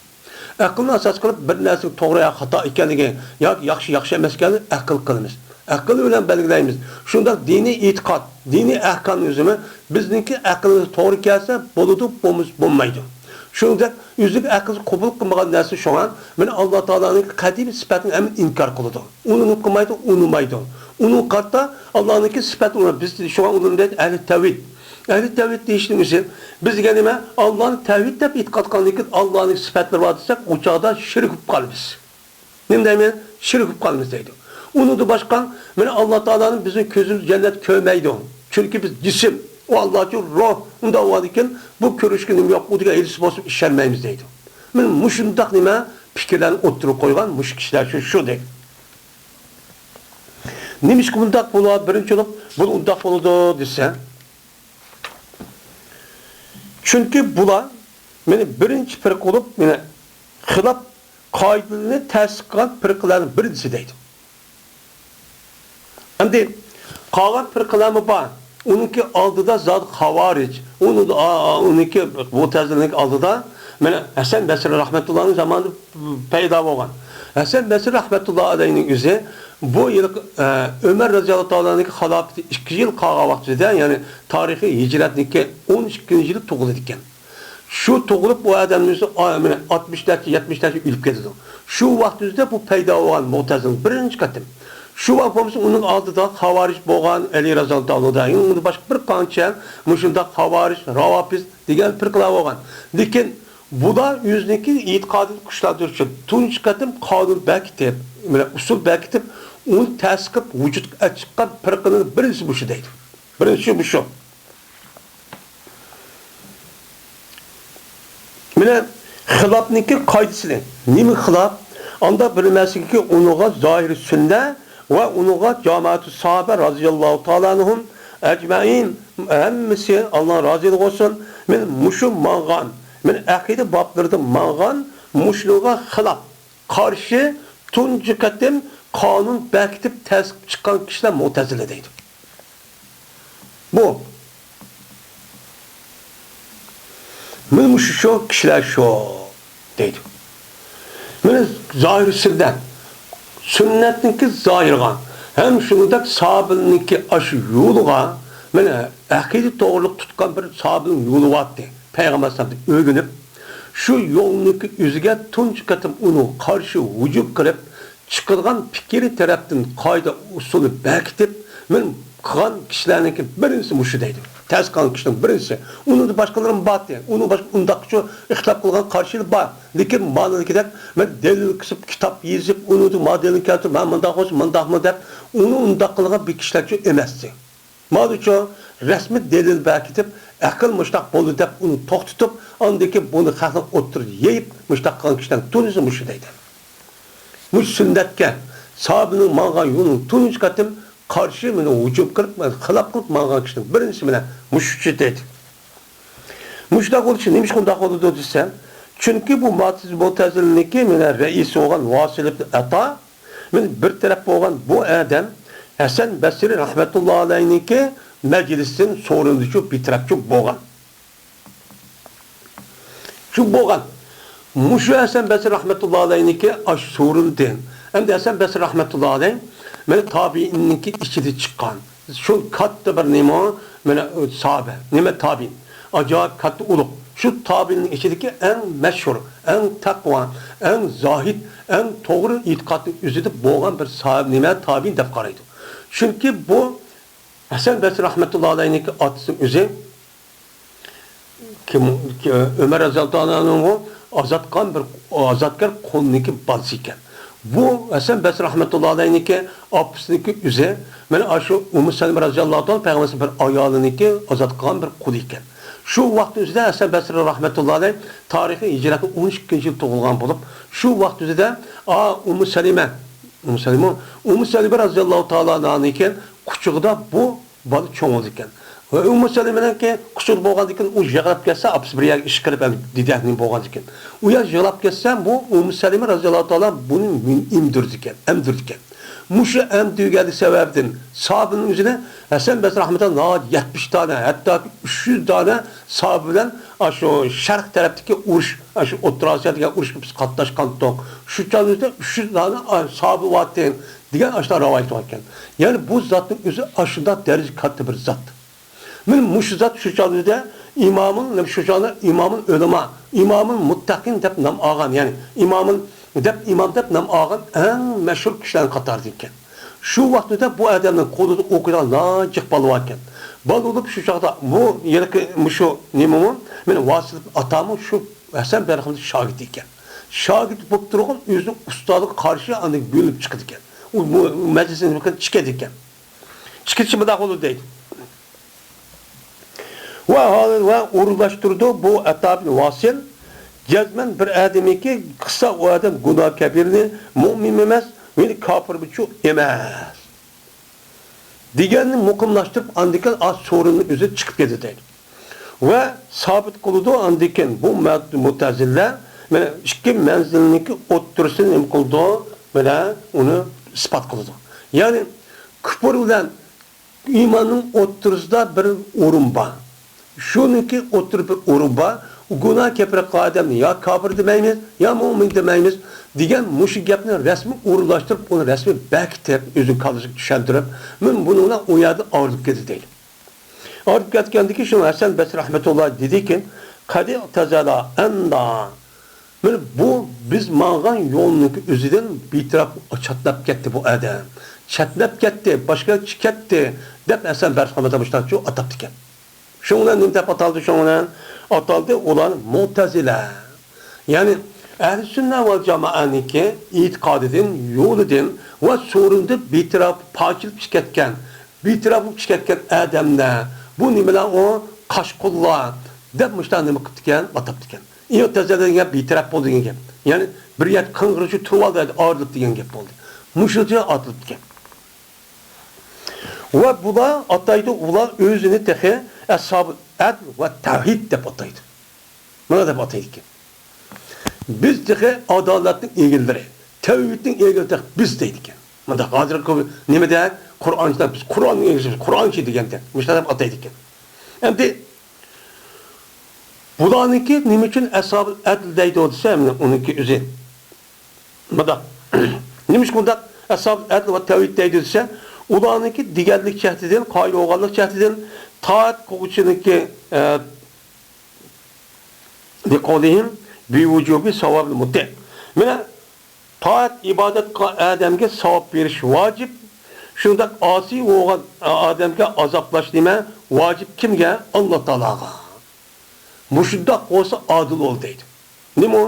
ئەقىلنى ئاساس قىلىپ، بىر نەرسىنىڭ توغرا يا خاتا ئىكەنلىكى ياكى ياخشى، ياخشى ئەمەس ئىكەنلىكىنى ئەقىل قىلىمىز. ئەقىل بىلەن بەلگىلەيمىز. شۇنداق دىنىي ئېتىقاد، دىنىي ئەھكامنىڭ ئۆزىمۇ بىزنىڭكى ئەقلىمىزگە توغرا كەلسە بولىدۇ، بولمىسا بولمايدۇ. شۇنىڭدەك ئۆزىنىڭ ئەقلى قوبۇل قىلمىغان نەرسە شۇڭا مانا ئاللا تائالانىڭ قەدىمىي سۈپەتىنى ھەممە ئىنكار قىلىدۇ. ئۇنى قىلمايدۇ، ئۇنىمايدۇ. ئۇنىڭغا قارىتا ئاللانىڭكى سۈپەت، بىز شۇڭا ئۇنى دەيدۇ ئەھلى تەۋھىد. ئەھلى تەۋھىد دېيىشنىڭ ئۆزى بىزگە نېمە؟ ئاللانى تەۋھىد دەپ ئېتىقاد قىلغاندىن كېيىن ئاللانىڭ سۈپەتلىرى بار دېسەك، ئۇ چاغدا شىرك بولۇپ قالىمىز. نېمە دەيمەن؟ شىرك بولۇپ قالىمىز دەيدۇ. ئۇنىڭدىن باشقا، مانا ئاللا تائالانى بىزنىڭ كۆزىمىز جەننەت كۆرمەيدۇ. چۈنكى بىز جىسىم، ئۇ ئاللا ئۈچۈن روھ. ئۇنداق بولغاندىكىن بۇ كۆرۈشكە نېمە يوق، ئۇ دېگەن ھېلىسى بولسا ئىشەنمەيمىز دەيدۇ. مانا مۇشۇنداق نېمە پىكىرلەرنى ئوتتۇرىغا قويغان مۇشۇ كىشىلەر شۇ، شۇ دەيدۇ. نېمىشقا بۇنداق بولار؟ بىرىنچى بولۇپ، بۇ ئۇنداق بولىدۇ دېسە، چۈنكى بۇلار مانا بىرىنچى پىرقە بولۇپ، مانا خىلاپ قائىدىلىرىنى تەسىس قىلغان پىرقىلەرنىڭ بىرىنچىسى دەيدۇ. ئەمدى قالغان پىرقىلەرمۇ بار. ئۇنىڭكى ئالدىدا زادى خاۋارىج، ئۇنىڭ، ئۇنىڭكى مۇتەزىلىنىڭ ئالدىدا مانا ھەسەن بەسرى رەھمەتۇللاھنىڭ زامانىدا پەيدا بولغان. ھەسەن بەسرى رەھمەتۇللا ئەلەيھنىڭ ئۆزى بۇ يىل، ئە، ئۆمەر رەزىياللاھۇ تائالا ئانھۇنىڭ خىلاپىتى ئىككى يىل قالغان ۋاقتىدا، يەنى تارىخىي ھىجرەتنىڭكى ئون ئىككىنچى يىلى تۇغۇلىدىكەن. شۇ تۇغۇلۇپ، ئۇ ئادەمنىڭ ئۆزى، ئا، مانا ئاتمىش نەچچە، يەتمىش نەچچە ئۆلۈپ كېتىدۇ. شۇ ۋاقىت ئۆزىدە بۇ پەيدا بولغان مۇتەزىلە بىرىنچى قېتىم. شۇ ۋاقىت بولمىسا ئۇنىڭ ئالدىدا خاۋارىج بولغان، ئەلى رەزىياللاھۇ تائالا ئانھۇ، باشقا بىر قانچە مۇشۇنداق خاۋارىج، راۋاپىز دېگەن پىرقىلار بولغان. لېكىن بۇلار ئۆزىنىڭكى ئېتىقادىنى كۈچلەندۈرۈش ئۈچۈن تۇنجى قېتىم قانۇن بەكىتىپ، مانا ئۇسۇل بەكىتىپ، ئۇنى تەسىس قىلىپ ۋۇجۇدقا چىققان پىرقىنىڭ بىرىنچىسى مۇشۇ دەيدۇ. بىرىنچىسى مۇشۇ. مانا خىلاپنىڭكى قائىدىسىنى، نېمە خىلاپ؟ ئاندا بىلمەسلىكى ئۇنىڭغا زاھىر سۈننە ۋە ئۇنىڭغا جامائەتۇ ساھابە رازىياللاھۇ تائالا ئەنھۇم ئەجمەئىن، ھەممىسى ئاللا رازىلىقى بولسۇن، مانا مۇشۇ ماڭغان، مانا ئەقىدە بابلىرىدا ماڭغان، مۇشۇنىڭغا خىلاپ، قارشى تۇنجى قېتىم قانۇن بەكىتىپ تەسىس قىلىپ چىققان كىشىلەر مۇتەزىلە دەيدۇ. بۇ. مانا مۇشۇ شۇ كىشىلەر شۇ دەيدۇ. مانا زاھىر سۈننەت. سۈننەتنىڭكى زاھىرىغا ھەم شۇنىڭدەك ساھابىنىڭكى ئاشۇ يولىغا، مانا ئەقىدە توغرىلىق تۇتقان بىر ساھابىنىڭ يولى بارتتى. پەيغەمبەر ئەلەيھىسسالامدىن ئۆگىنىپ، شۇ يولنىڭكى ئۆزىگە تۇنجى قېتىم ئۇنىڭغا قارشى ھۇجۇم قىلىپ، چىقىدىغان پىكرى تەرەپتىن قائىدە ئۇسۇلى بەكىتىپ، مەن قىلغان كىشىلەرنىڭكى بىرىنچىسى مۇشۇ دەيدۇ. تەسىس قىلغان كىشىنىڭ بىرىنچىسى. ئۇنىڭدا باشقىلىرىمۇ بار دېگەن. ئۇنىڭ باشقا ئۇنداقچۇ ئىختىلاپ قىلغان قارشىلىرى بار. لېكىن مانىدىكىدەك مەن دەلىل كېسىپ كىتاب يېزىپ، ئۇنىڭدىن ما دەلىل كەلتۈرۈپ، مەن مۇنداق بولسا مۇنداقمۇ دەپ، ئۇنى ئۇنداق قىلغان بىر كىشىلەرچۇ ئەمەستى. مانا شۇ رەسمىي دەلىل بەكىتىپ، ئەقىل مۇشۇنداق بولدى دەپ ئۇنى توختىتىپ، ئاندىن كېيىن بۇنى خەقنىڭ ئوتتۇرىغا يېيىپ، مۇشۇنداق قىلغان كىشىلەرنىڭ تۇنجىسى مۇشۇ دەيدۇ. مۇشۇ سۈننەتكە، ساھابىنىڭ ماڭغان يولىنىڭ تۇنجى قېتىم قارشى مانا ھۇجۇم قىلىپ، خىلاپ قىلىپ ماڭغان كىشىنىڭ بىرىنچىسى مانا مۇشۇ چۈشتى. مۇشۇنداق بولۇشى نېمە ئۈچۈن بۇنداق بولىدۇ دېسەم، چۈنكى بۇ ماتىز-، مۇتەزىلىنىڭكى مانا رەئىسى بولغان ۋاسىل ئىبن ئاتا، مانا بىر تەرەپ بولغان بۇ ئادەم ھەسەن بەسرى رەھمەتۇللا ئەلەيھنىڭكى مەجلىسىدىن سورۇندىچۇ، بىتەرەپچۇ بولغان. شۇ بولغان. مۇشۇ ھەسەن بەسرى رەھمەتۇللا ئەلەيھنىڭكى ئاشۇ سورۇندى. ئەمدى ھەسەن بەسرى رەھمەتۇللا ئەلەيھ مانا تابىئىننىڭكى ئىچىدە چىققان. شۇ كاتتا بىر نېمە، مانا ساھابە، نېمە تابىئىن. ئاجايىپ كاتتا ئۇلۇغ. شۇ تابىئىننىڭ ئىچىدىكى ئەڭ مەشھۇر، ئەڭ تەقۋا، ئەڭ زاھىد، ئەڭ توغرا ئېتىقادنىڭ ئۆزىدە بولغان بىر ساھابە، نېمە تابىئىن دەپ قارايدۇ. چۈنكى بۇ ھەسەن بەسرى رەھمەتۇللا ئەلەيھنىڭكى ئاتىسىنىڭ ئۆزى كىم، ئۆمەر رەزىياللاھۇ تائالا ئەنھۇ ئازاد قىلغان بىر ئازادكار قۇلنىڭكى بالىسى ئىكەن. بۇ ھەسەن بەسرى رەھمەتۇللا ئەلەيھنىڭكى ئاپىسىنىڭكى ئۆزى، مانا ئاشۇ ئۇممۇ سەلىمە رەزىياللاھۇ تائالا پەيغەمبەرنىڭ بىر ئايالىنىڭكى ئازاد قىلغان بىر قۇلى ئىكەن. شۇ ۋاقىت ئۆزىدە ھەسەن بەسرى رەھمەتۇللا ئەلەيھ تارىخىي ھىجرەتنىڭ ئون ئىككىنچى يىلى تۇغۇلغان بولۇپ، شۇ ۋاقىت ئۆزىدە، ئا، ئۇممۇ سەلىمە، ئۇممۇ سەلىمە، ئۇممۇ سەلىمە رەزىياللاھۇ تائالا ئەنھانىڭكى قۇچىقىدا بۇ بالا چوڭىيىدىكەن. ۋە ئۇممۇ سەلىمىنىڭكى قۇچىقىدا بولغاندىكىن، ئۇ يىغلاپ كەتسە، ئاپىسى بىر يەرگە ئىش قىلىپ، ھەم دېدەك نېمە بولغاندىكىن، ئۇ يەر يىغلاپ كەتسە، بۇ ئۇممۇ سەلىمە رەزىياللاھۇ تائالا بۇنى ئېمدۈرىدىكەن، ئەمدۈرىدىكەن. مۇشۇ ئەمدۈرگەنلىك سەۋەبىدىن ساھابىنىڭ ئۆزىنى ھەسەن بەسرى رەھمەتۇللا يەتمىش دانە، ھەتتاكى ئۈچ يۈز دانە ساھابە بىلەن ئاشۇ شەرق تەرەپتىكى ئۇرۇش، ئاشۇ ئوتتۇرا ئاسىيا دېگەن ئۇرۇشقا بىز قاتناشقانتۇق. شۇ چاغدا ئۈچ يۈز دانە ساھابە بارتى. دېگەن ئاشۇنداق رىۋايەت بار ئىكەن. يەنى بۇ زاتنىڭ ئۆزى ئاشۇنداق دەرىجە كاتتا بىر زات. مانا مۇشۇ زات شۇ چاغدا ئىمامۇل، شۇ چاغدا ئىمامۇل ئۆلىما، ئىمامۇل مۇتتەقىن دەپ نام ئالغان، يەنى ئىمامۇل دەپ، ئىمام دەپ نام ئالغان ئەڭ مەشھۇر كىشىلەرنىڭ قاتارىدا ئىكەن. شۇ ۋاقىتتا بۇ ئادەمنىڭ قولىدا ئوقۇيدىغان ناجىق بالا بار ئىكەن. بالا بولۇپ شۇ چاغدا بۇ ھېلىقى مۇشۇ نېمىمۇ، مانا ۋاسىل ئاتامۇ شۇ ھەسەن بەرخىمنىڭ شاگىرتى ئىكەن. شاگىرت بولۇپ تۇرغان ئۆزىنىڭ ئۇستازىغا قارشى ئاندىن بۆلۈنۈپ چىقىدىكەن. ئۇ بۇ مەجلىستىن چىقىدىكەن. چىقىشى مۇنداق بولىدۇ دەيدۇ. ۋە ھالى-، ۋە ئورۇنلاشتۇرىدۇ بۇ ئەتا بىن ۋاسىل. جەزمەن بىر ئادەمنىڭكى قىلسا ئۇ ئادەم گۇناھ كەبىرىنى، مۇئمىنمۇ ئەمەس، يەنى كاپىرمۇچۇ ئەمەس. دېگەننى مۇقىملاشتۇرۇپ، ئاندىن كېيىن ئاز سورۇننى ئۆزى چىقىپ كېتىدۇ دەيدۇ. ۋە سابىت قىلىدۇ، ئاندىن كېيىن بۇ مە-، مۇتەزىللە مانا ئىككى مەنزىلنىڭكى ئوتتۇرىسىنى نېمە قىلىدۇ؟ مانا ئۇنى ئىسپات قىلىدۇ. يەنى كۇپۇر بىلەن ئىماننىڭ ئوتتۇرىسىدا بىر ئورۇن بار. شۇنىڭكى ئوتتۇرىدا بىر ئورۇن بار. گۇناھ كەبىرە قىلغان ئادەمنى يا كاپىر دېمەيمىز، يا مۇئمىن دېمەيمىز دېگەن مۇشۇ گەپنى رەسمىي ئورۇنلاشتۇرۇپ، ئۇنى رەسمىي بەكىتىپ، ئۆزىنىڭ كاللىسىغا چۈشەندۈرۈپ، مانا بۇنىڭ بىلەن ئۇ يەردىن ئايرىلىپ كېتىدۇ دەيدۇ. ئايرىلىپ كەتكەندىن كېيىن شۇ ھەسەن بەسرى رەھمەتۇللا دېدىكى، قەدىئتەزەلا ئەندا. مانا بۇ بىز ماڭغان يولنىڭكى ئۆزىدىن بىتەرەپ چەتنەپ كەتتى بۇ ئادەم. چەتنەپ كەتتى، باشقا يەرگە كەتتى، دەپ ھەسەن بەسرى رەھمەتۇللا مۇشۇنداق ئاتاپتىكەن. شۇنىڭ بىلەن نېمە دەپ ئاتالدى؟ شۇنىڭ بىلەن ئاتالدى ئۇلار مۇتەزىلە. يەنى ئەھلى سۈننە ۋەل جامائەنىڭكى ئېتىقادىدىن، يولىدىن ۋە سورۇندىن بىتەرەپ پاچىلىپ كەتكەن، بىتەرەپ بولۇپ چىقىپ كەتكەن ئادەملەر، بۇ نېمىلەر ئۇ؟ قاشقۇنلار دەپ مۇشۇنداق نېمە قىپتىكەن، ئاتاپتىكەن. ئىغتەزەل دېگەن گەپ بىتەرەپ بول دېگەن گەپ. يەنى بىر يەردە قىڭغىرىشىپ تۇرۇۋال دەيدۇ، ئايرىلىپ دېگەن گەپ بولدى. مۇشۇنچە ئاتىلىپتىكەن. ۋە بۇلار ئاتايدۇ، ئۇلار ئۆزىنى تېخى ئەسھابۇل ئەدل ۋە تەۋھىد دەپ ئاتايدۇ. مانا دەپ ئاتايدىكەن. بىز تېخى ئادالەتنىڭ ئېگىلىرى، تەۋھىدنىڭ ئېگىلى تېخى بىز دەيدىكەن. مۇنداق ھازىرقى نېمىدەك قۇرئانچىلار، بىز قۇرئاننىڭ ئېگىسى، بىز قۇرئانچى دېگەندەك مۇشۇنداق دەپ ئاتايدىكەن. ئەمدى بۇلارنىڭكى نېمە ئۈچۈن ئەسھابۇل ئەدل دەيدۇ دېسە، مانا ئۇنىڭكى ئۆزى مۇنداق. نېمىشقا ئۇنداق ئەسھابۇل ئەدل ۋە تەۋھىد دەيدۇ دېسە، ئۇلارنىڭكى دېگەنلىك جەھىتىدىن، قايىل بولغانلىق جەھىتىدىن، تائەت قىلغۇچىنىڭكى، ئە، لىقەۋلىھىم بىۋۇجۇبى ساۋابىل مۇتىئ. مانا، تائەت ئىبادەت قىلغان ئادەمگە ساۋاب بېرىش ۋاجىپ، شۇنداق ئاسىي بولغان ئادەمگە ئازابلاش نېمە؟ ۋاجىپ كىمگە؟ ئاللا تائالاغا. مۇشۇنداق بولسا ئادىل بول دەيدۇ. نېمە ئۇ؟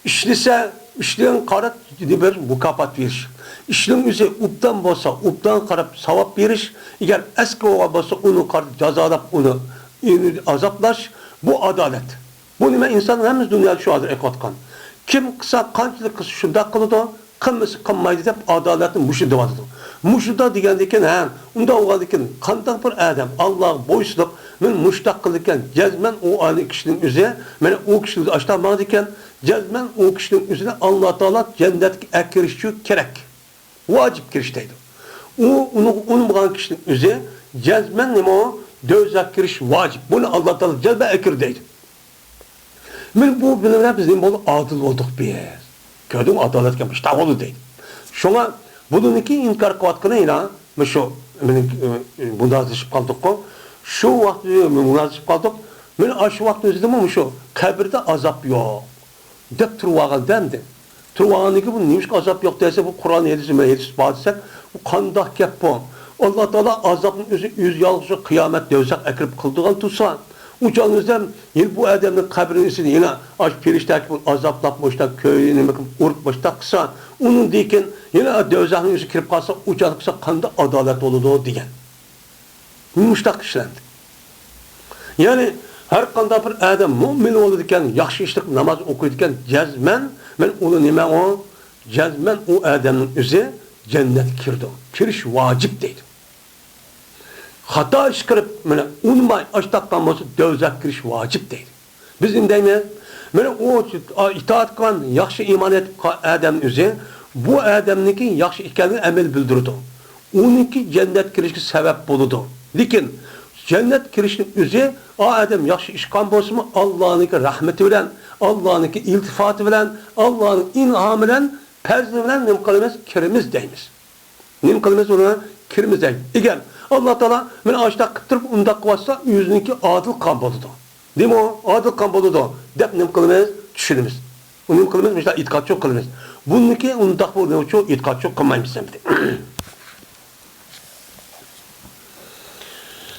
ئىشلىسە، ئىشلىرىڭغا قاراپ بىر مۇكاپات بېرىش. ئىشنىڭ ئۆزى ئوبدان بولسا، ئوبدان قاراپ ساۋاب بېرىش. ئەگەر ئەسكى بولغان بولسا، ئۇنى قاراپ جازالاپ، ئۇنى، ئۇنى ئازابلاش. بۇ ئادالەت. بۇ نېمە؟ ئىنسان ھەممىسى دۇنيادا شۇ ھازىر ئېقىۋاتقان. كىم قىلسا، قانچىلىك قىلسا شۇنداق قىلىدۇ، قىلمىسا قىلمايدۇ دەپ ئادالەتنى مۇشۇ دەۋاتىدۇ. مۇشۇنداق دېگەندىكىن، ھە، ئۇنداق بولغاندىكىن، قانداق بىر ئادەم ئاللاغا بويسۇنۇپ، مەن مۇشۇنداق قىلىدىكەن، جەزمەن ئۇ ئاينى كىشىنىڭ ئۆزى، مانا ئۇ كىشىنىڭ ئۆزى ئاشتا ماڭىدىكەن، جەزمەن ئۇ كىشىنىڭ ئۆزىنى ئاللا تائالا جەننەتكە ئەكىرىش ئۈچۈن كېرەك. ۋاجىپ كىرىش دەيدۇ. ئۇ، ئۇنىڭغا ئۇنىمىغان كىشىنىڭ ئۆزى جەزمەن نېمە ئۇ؟ دوزاخقا كىرىش ۋاجىپ. بۇنى ئاللا تائالا جەزمەن ئەكىر دەيدۇ. مانا بۇ بىلەن بىز نېمە بولدۇق؟ ئادىل بولدۇق بىز. كۆردۈڭمۇ، ئادالەتكە مۇشتاق بولدى دەيدۇ. شۇڭا بۇنىڭكى ئىنكار قىلىۋاتقىنى يەنە مۇشۇ مېنىڭ، ئى، مۇنازىرىلىشىپ قالدۇققۇ. شۇ ۋاقىت مۇنازىرىلىشىپ قالدۇق. مانا ئاشۇ ۋاقىتنىڭ ئۆزىدىمۇ مۇشۇ قەبرىدە ئازاب يوق دەپ تۇرۇۋالغان دەمدى. تۇرۇۋالغاندىن كېيىن، بۇ نېمىشقا ئازاب يوق دېسە، بۇ قۇرئان ھەدىس، ھەدىس بار دېسەك، بۇ قانداق گەپ بۇ؟ ئاللا تائالا ئازابنى ئۆزى، ئۆزى يالغۇز قىيامەت، دوزاخ ئەكىرىپ قىلىدىغان تۇرسا، ئۇ چاغدا ئۆزى ھەم يەنە بۇ ئادەمنىڭ قەبرىنىڭ ئىچىدە يەنە ئاش پېرىشتە كېلىپ ئازابلاپ، مۇشتاق كۆيۈنۈپ، ئۇرۇپ، مۇشتاق قىلسا، ئۇنىڭدىن كېيىن يەنە دوزاخنىڭ ئۆزى كىرىپ قالسا، ئۇ چاغدا قىلسا قانداق ئادالەت بولىدۇ دېگەن. مۇشتاق ئىشلەندى. يەنى ھەر قانداق بىر ئادەم مۆمىن بولىدىكەن، ياخشى ئىشلىق ناماز ئوقۇيدىكەن، جەزمەن، مەن ئۇنى نېمە ئۇ؟ جەزمەن ئۇ ئادەمنىڭ ئۆزى جەننەتكە كىرىدۇ. كىرىش ۋاجىپ دەيدۇ. خاتا ئىش قىلىپ، مانا ئۇنىماي ئاشتاققان بولسا، دوزاخقا كىرىش ۋاجىپ دەيدۇ. بىز نېمە دەيمىز؟ مانا ئۇ ئىتائەت قىلغان، ياخشى ئىمان ئېيتىپ قا-، ئادەمنىڭ ئۆزى بۇ ئادەمنىڭكى ياخشى ئىكەنلىكىنى ئەمەل بىلدۈرىدۇ. ئۇنىڭكى جەننەتكە كىرىشكە سەۋەب بولىدۇ. لېكىن جەننەتكە كىرىشنىڭ ئۆزى، ئا ئادەم ياخشى ئىش قىلغان بولسىمۇ، ئاللانىڭكى رەھمىتى بىلەن، ئاللانىڭكى ئىلتىپاتى بىلەن، ئاللانىڭ ئىلھامى بىلەن، پەزلى بىلەن نېمە قىلىمىز؟ كىرىمىز دەيمىز. نېمە قىلىمىز ئۇنى؟ كىرىمىز دەيمىز. ئەگەر ئاللا تائالا مانا ئاشۇنداق قىلىپ تۇرۇپ ئۇنداق قىلىۋاتسا، ئۆزىنىڭكى ئادىل قىلغان بولىدۇ. دېمۇ، ئادىل قىلغان بولىدۇ دەپ نېمە قىلىمىز؟ چۈشىنىمىز. ئۇ نېمە قىلىمىز؟ مۇشۇنداق ئېتىقادچىلىق قىلىمىز. بۇنىڭكى ئۇنداق بولغىنىچۇ ئېتىقادچىلىق قىلمايمىز ئەمدى.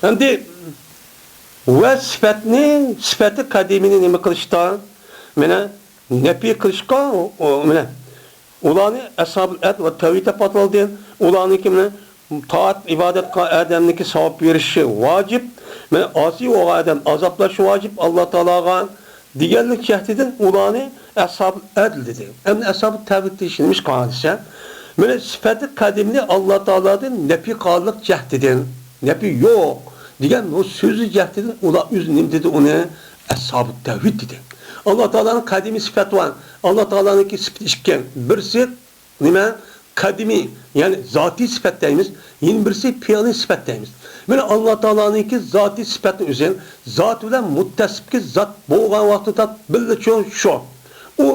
ئەمدى ۋە سۈپەتنى، سۈپەتى قەدىمىينى نېمە قىلىشتا؟ مانا نەپى قىلىشقا، ئۇ، ئۇ، مانا ئۇلارنى ئەسھابۇل ئەدل ۋە تەۋھىد دەپ ئاتالدى. ئۇلارنىڭكى مانا تائەت، ئىبادەت قىلغان ئادەمنىڭكى ساۋاب بېرىشى ۋاجىپ. مانا ئاسىي بولغان ئادەم ئازابلاشى ۋاجىپ ئاللا تائالاغا دېگەنلىك جەھىتىدىن ئۇلارنى ئەسھابۇل ئەدل دېدى. ئەمدى ئەسھابۇل تەۋھىد دېيىش نېمىشقا دېسە، مانا سۈپەتى قەدىمنى ئاللا تائالادىن نەپى قىلغانلىق جەھىتىدىن، نەپى يوق دېگەن ئۇ سۆزى جەھىتىدىن ئۇلار ئۆزى نېمە دېدى ئۇنى؟ ئەسھابۇت تەۋھىد دېدى. ئاللا تائالانىڭ قەدىمىي سۈپەت بار. ئاللا تائالانىڭكى سۈپىتى ئىككى. بىرسى نېمە؟ قەدىمىي، يەنى زاتىي سۈپەت دەيمىز. يەنە بىرسى پېئىلىي سۈپەت دەيمىز. مانا ئاللا تائالانىڭكى زاتىي سۈپەتنى ئۆزى، زاتى بىلەن مۇتتەسىپكى زات بولغان ۋاقتىدا بىللە شۇ، شۇ. ئۇ،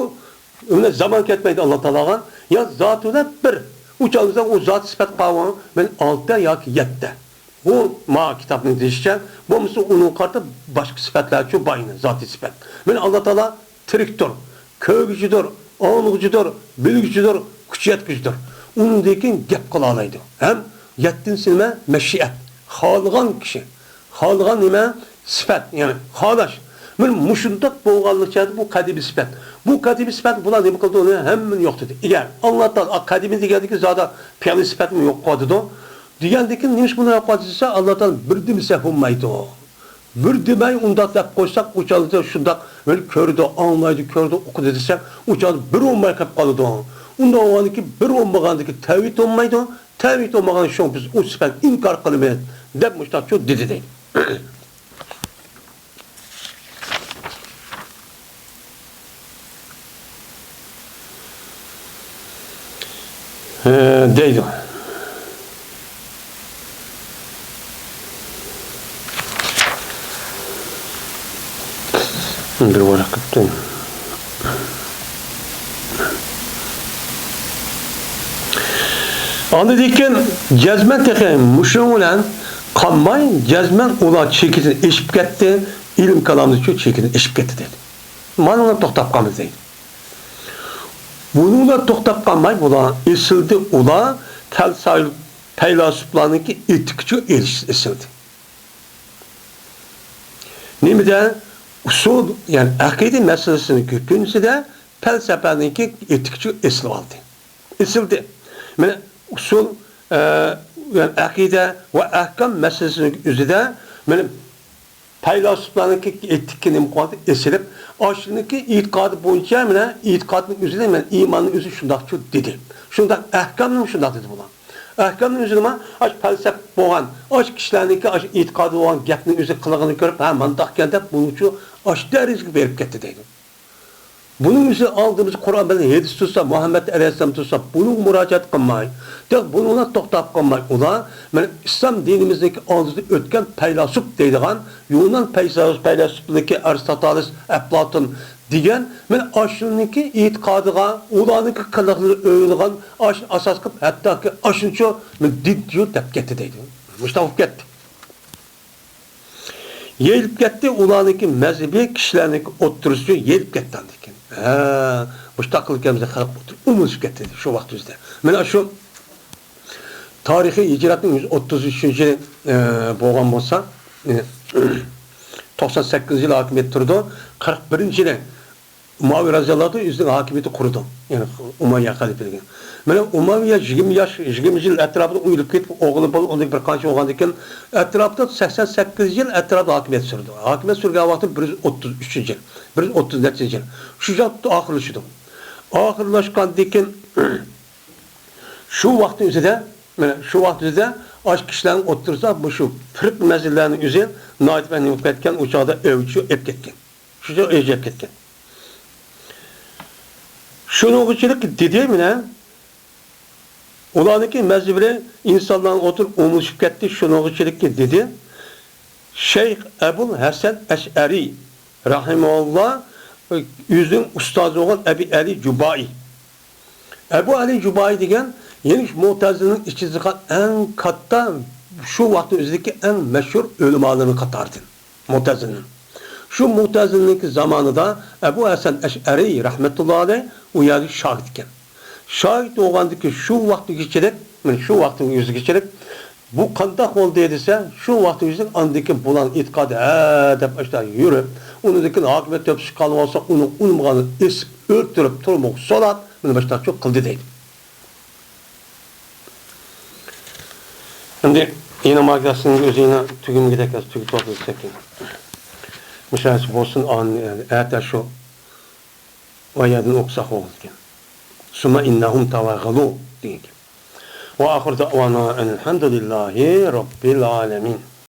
مانا زامان كەتمەيدۇ ئاللا تائالاغا. يا زاتى بىلەن بىر. ئۇ چاغدا ئۇ زاتىي سۈپەت قالغان مانا ئالتە ياكى يەتتە. بۇ ما كىتابنىڭ دېيىشىچە، بولمىسا ئۇنىڭغا قارىتا باشقا سۈپەتلەرچۇ بار يەنە، زاتىي سۈپەت. مانا ئاللا تائالا تىرىكتۇر، كۆرگۈچىدۇر، ئاڭلىغۇچىدۇر، بىلگۈچىدۇر، كۈچ يەتكۈچىدۇر. ئۇنىڭدىن كېيىن گەپ قىلالايدۇ. ھەم يەتتىنچىسى نېمە؟ مەشىئەت. خالىغان كىشى. خالىغان نېمە؟ سۈپەت، يەنى خالاش. مانا مۇشۇنداق بولغانلىقچە بۇ قەدىمىي سۈپەت. بۇ قەدىمىي سۈپەت بۇلار نېمە قىلدى؟ ئۇنى ھەممىنى يوقىتىدۇ. ئەگەر ئاللا تائالا قەدىمىي دېگەندىكىن زادى پېئىلىي سۈپەتنى يوق قىلىۋاتىدۇ. دېگەندىكىن نېمىشقا بۇنداق قىلىۋاتىدۇ دېسە، ئاللا تائالا بىر دېمىسە بولمايدۇ. بىر دېمەي ئۇنداق دەپ قويساق، ئۇ چاغدا شۇنداق بىر كۆرىدۇ، ئاڭلايدۇ، كۆرىدۇ، ئۇقىدۇ دېسەك، ئۇ چاغدا بىر بولماي قېلىپ قالىدۇ. ئۇنداق بولغاندىكىن بىر بولمىغاندىكىن تەۋھىد بولمايدۇ، تەۋھىد بولمىغان شۇڭا بىز ئۇ سۈپەتنى ئىنكار قىلىمىز دەپ مۇشۇنداق دېدى دەيدۇ. ھە، دەيدۇ. بىر ۋاراق قىپتۇ. ئاندىن كېيىن جەزمەن تېخى مۇشۇنىڭ بىلەن قالماي، جەزمەن ئۇلار چېكىدىن ئېشىپ كەتتى، ئىلىم كالامدىچۇ چېكىدىن ئېشىپ كەتتى دەيدۇ. مانا توختاپ قالمىدى دەيدۇ. بۇنىڭدا توختاپ قالماي، بۇلار ئېسىلدى، ئۇلار پەلسەپە، پەيلاسوپلارنىڭكى ئېتىكىچۇ ئېلىش ئېسىلدى. نېمىدە؟ ئۇسۇل، يەنى ئەقىدە مەسىلىسىنىڭ كۆپىنچىسىدە پەلسەپەنىڭكى ئېتىكىچۇ ئېسىلىۋالدى. ئېسىلدى. مانا ئۇسۇل، ئە، يەنى ئەقىدە ۋە ئەھكام مەسىلىسىنىڭ ئۆزىدە مانا پەيلاسوپلارنىڭكى ئېتىكى نېمە قىلىۋاتىدۇ؟ ئېسىلىپ، ئاشۇنىڭكى ئېتىقادى بويىچە مانا ئېتىقادنىڭ ئۆزىدە مانا ئىماننىڭ ئۆزى شۇنداقچۇ دېدى. شۇنداق ئەھكامنىمۇ شۇنداق دېدى بۇلار. ئەھكامنىڭ ئۆزىدىمۇ ئاش پەلسەپە بولغان، ئاش كىشىلەرنىڭكى ئاش ئېتىقادى بولغان گەپنىڭ ئۆزى قىلىقىنى كۆرۈپ، ھە، مانداقكەن دەپ، بۇنىڭچۇ ئاش دەرىجىگە بېرىپ كەتتى دەيدۇ. بۇنىڭ ئۆزى ئالدىمىزدا قۇرئان بىلەن ھەدىس تۇرسا، مۇھەممەد ئەلەيھىسسالام تۇرسا، بۇنىڭغا مۇراجىئەت قىلماي، تېخى بۇنىڭ بىلەن توختاپ قالماي، ئۇلار مانا ئىسلام دىنىمىزنىڭكى ئالدىدا ئۆتكەن پەيلاسوپ دەيدىغان يۇنان پەيلاسوپلىرىنىڭكى ئەرستاتالىس، ئەپلاتون دېگەن مانا ئاشۇنىڭكى ئېتىقادىغا، ئۇلارنىڭكى قىلىقلىرىغا ئويۇلغان ئاشۇنى ئاساس قىلىپ، ھەتتاكى ئاشۇنچە مانا دىنچۇ دەپ كەتتى دەيدۇ. مۇشۇنداق بولۇپ كەتتى. يېيىلىپ كەتتى، ئۇلارنىڭكى مەزھىپى كىشىلەرنىڭكى ئوتتۇرىسىچۇ يېيىلىپ كەتتى ئاندىن كېيىن. ھە، مۇشۇنداق قىلىپ كەلمىسە خەلق ئوتتۇرا ئومۇلىشىپ كەتتى شۇ ۋاقىت ئۆزىدە. مانا شۇ تارىخىي ھىجرەتنىڭ يۈز ئوتتۇز ئۈچىنچى يىلى، ئە، بولغان بولسا، ئە، توقسان سەككىزىنچى يىلى ھاكىمىيەتتە تۇرىدۇ. قىرىق بىرىنچى يىلى مۇئاۋىيە رەزىياللاھۇ ئەنھۇ ئۆزىنىڭ ھاكىمىيىتى قۇرىدۇ. يەنى ئۇمەييە خەلىپىلىكى. مانا ئۇمەييە يىگىرمە ياش، يىگىرمە يىل ئەتراپىدا ئويۇلۇپ كېتىپ، ئوغلى بالا ئۇنىڭ بىر قانچە بولغاندىن كېيىن، ئەتراپىدا سەكسەن سەككىز يىل ئەتراپىدا ھاكىمىيەت سۈرىدۇ. ھاكىمىيەت سۈرگەن ۋاقتى بىر يۈز ئوتتۇز ئۈچىنچى يىل، بىر يۈز ئوتتۇز نەچچىنچى يىل. شۇ چاغدا ئاخىرلىشىدۇ. ئاخىرلاشقاندىن كېيىن، شۇ ۋاقىتنىڭ ئۆزىدە، مانا شۇ ۋاقىت ئۆزىدە ئاشۇ كىشىلەرنىڭ ئوتتۇرىسىدا مۇشۇ پىرقە مەزھەپلەرنىڭ ئۆزى ناھايىتى بەك نېمە بولۇپ كەتكەن، ئۇ چاغدا ئەۋج ئېلىپ كەتكەن. شۇ چاغدا ئەۋج ئېلىپ كەتكەن. شۇنىڭغىچىلىك دېدى، مانا، ئۇلارنىڭكى مەزھىپى ئىنسانلارنىڭ ئوتتۇرىدا ئومۇلۇشۇپ كەتتى، شۇنىڭغىچىلىك دېدى. شەيخ ئەبۇل ھەسەن ئەشئەرى رەھىمەھۇللا ئۆزىنىڭ ئۇستازى بولغان ئەبى ئەلى جۇبائى. ئەبۇ ئەلى جۇبائى دېگەن، يەنى شۇ مۇتەزىلىنىڭ ئىچىدە چىققان ئەڭ كاتتا، شۇ ۋاقىتنىڭ ئۆزىدىكى ئەڭ مەشھۇر ئۆلىمالىرىنىڭ قاتارىدىن. مۇتەزىلىنىڭ. شۇ مۇتەزىلىنىڭكى زامانىدا ئەبۇ ھەسەن ئەشئەرى رەھمەتۇللا ئەلەيھ ئۇ يەردە شاگىرت ئىكەن. شاگىرت بولغاندىكى شۇ ۋاقىتقىچىلىك، مانا شۇ ۋاقىتنىڭ ئۆزىگىچىلىك، بۇ قانداق بولدى دېسە، شۇ ۋاقىتنىڭ ئۆزىدە ئاندىن كېيىن بۇلارنىڭ ئېتىقادى ھە دەپ ئاشۇنداق يۈرۈپ، ئۇنىڭدىن كېيىن ھاكىمىيەت تۆپىسى قالغانسا، ئۇنىڭ ئۇنىمىغانلىرىنى ئېسىپ ئۆلتۈرۈپ، تۈرمىگە سولاپ، مانا مۇشۇنداق قىلدى دەيدۇ. ئەمدى يەنە ماگاسنىڭ ئۆزى يەنە تۈگىمىگۈدەك، تۈگىتىۋاتىدۇ سەكىن. مۇشۇ بولسۇن، ئەتە شۇ ئايەتنى ئوقۇساق بولىدىكەن. ثم إنهم تطغوا دېگەن گەپ. وآخر دعوانا أن الحمد لله رب العالمين.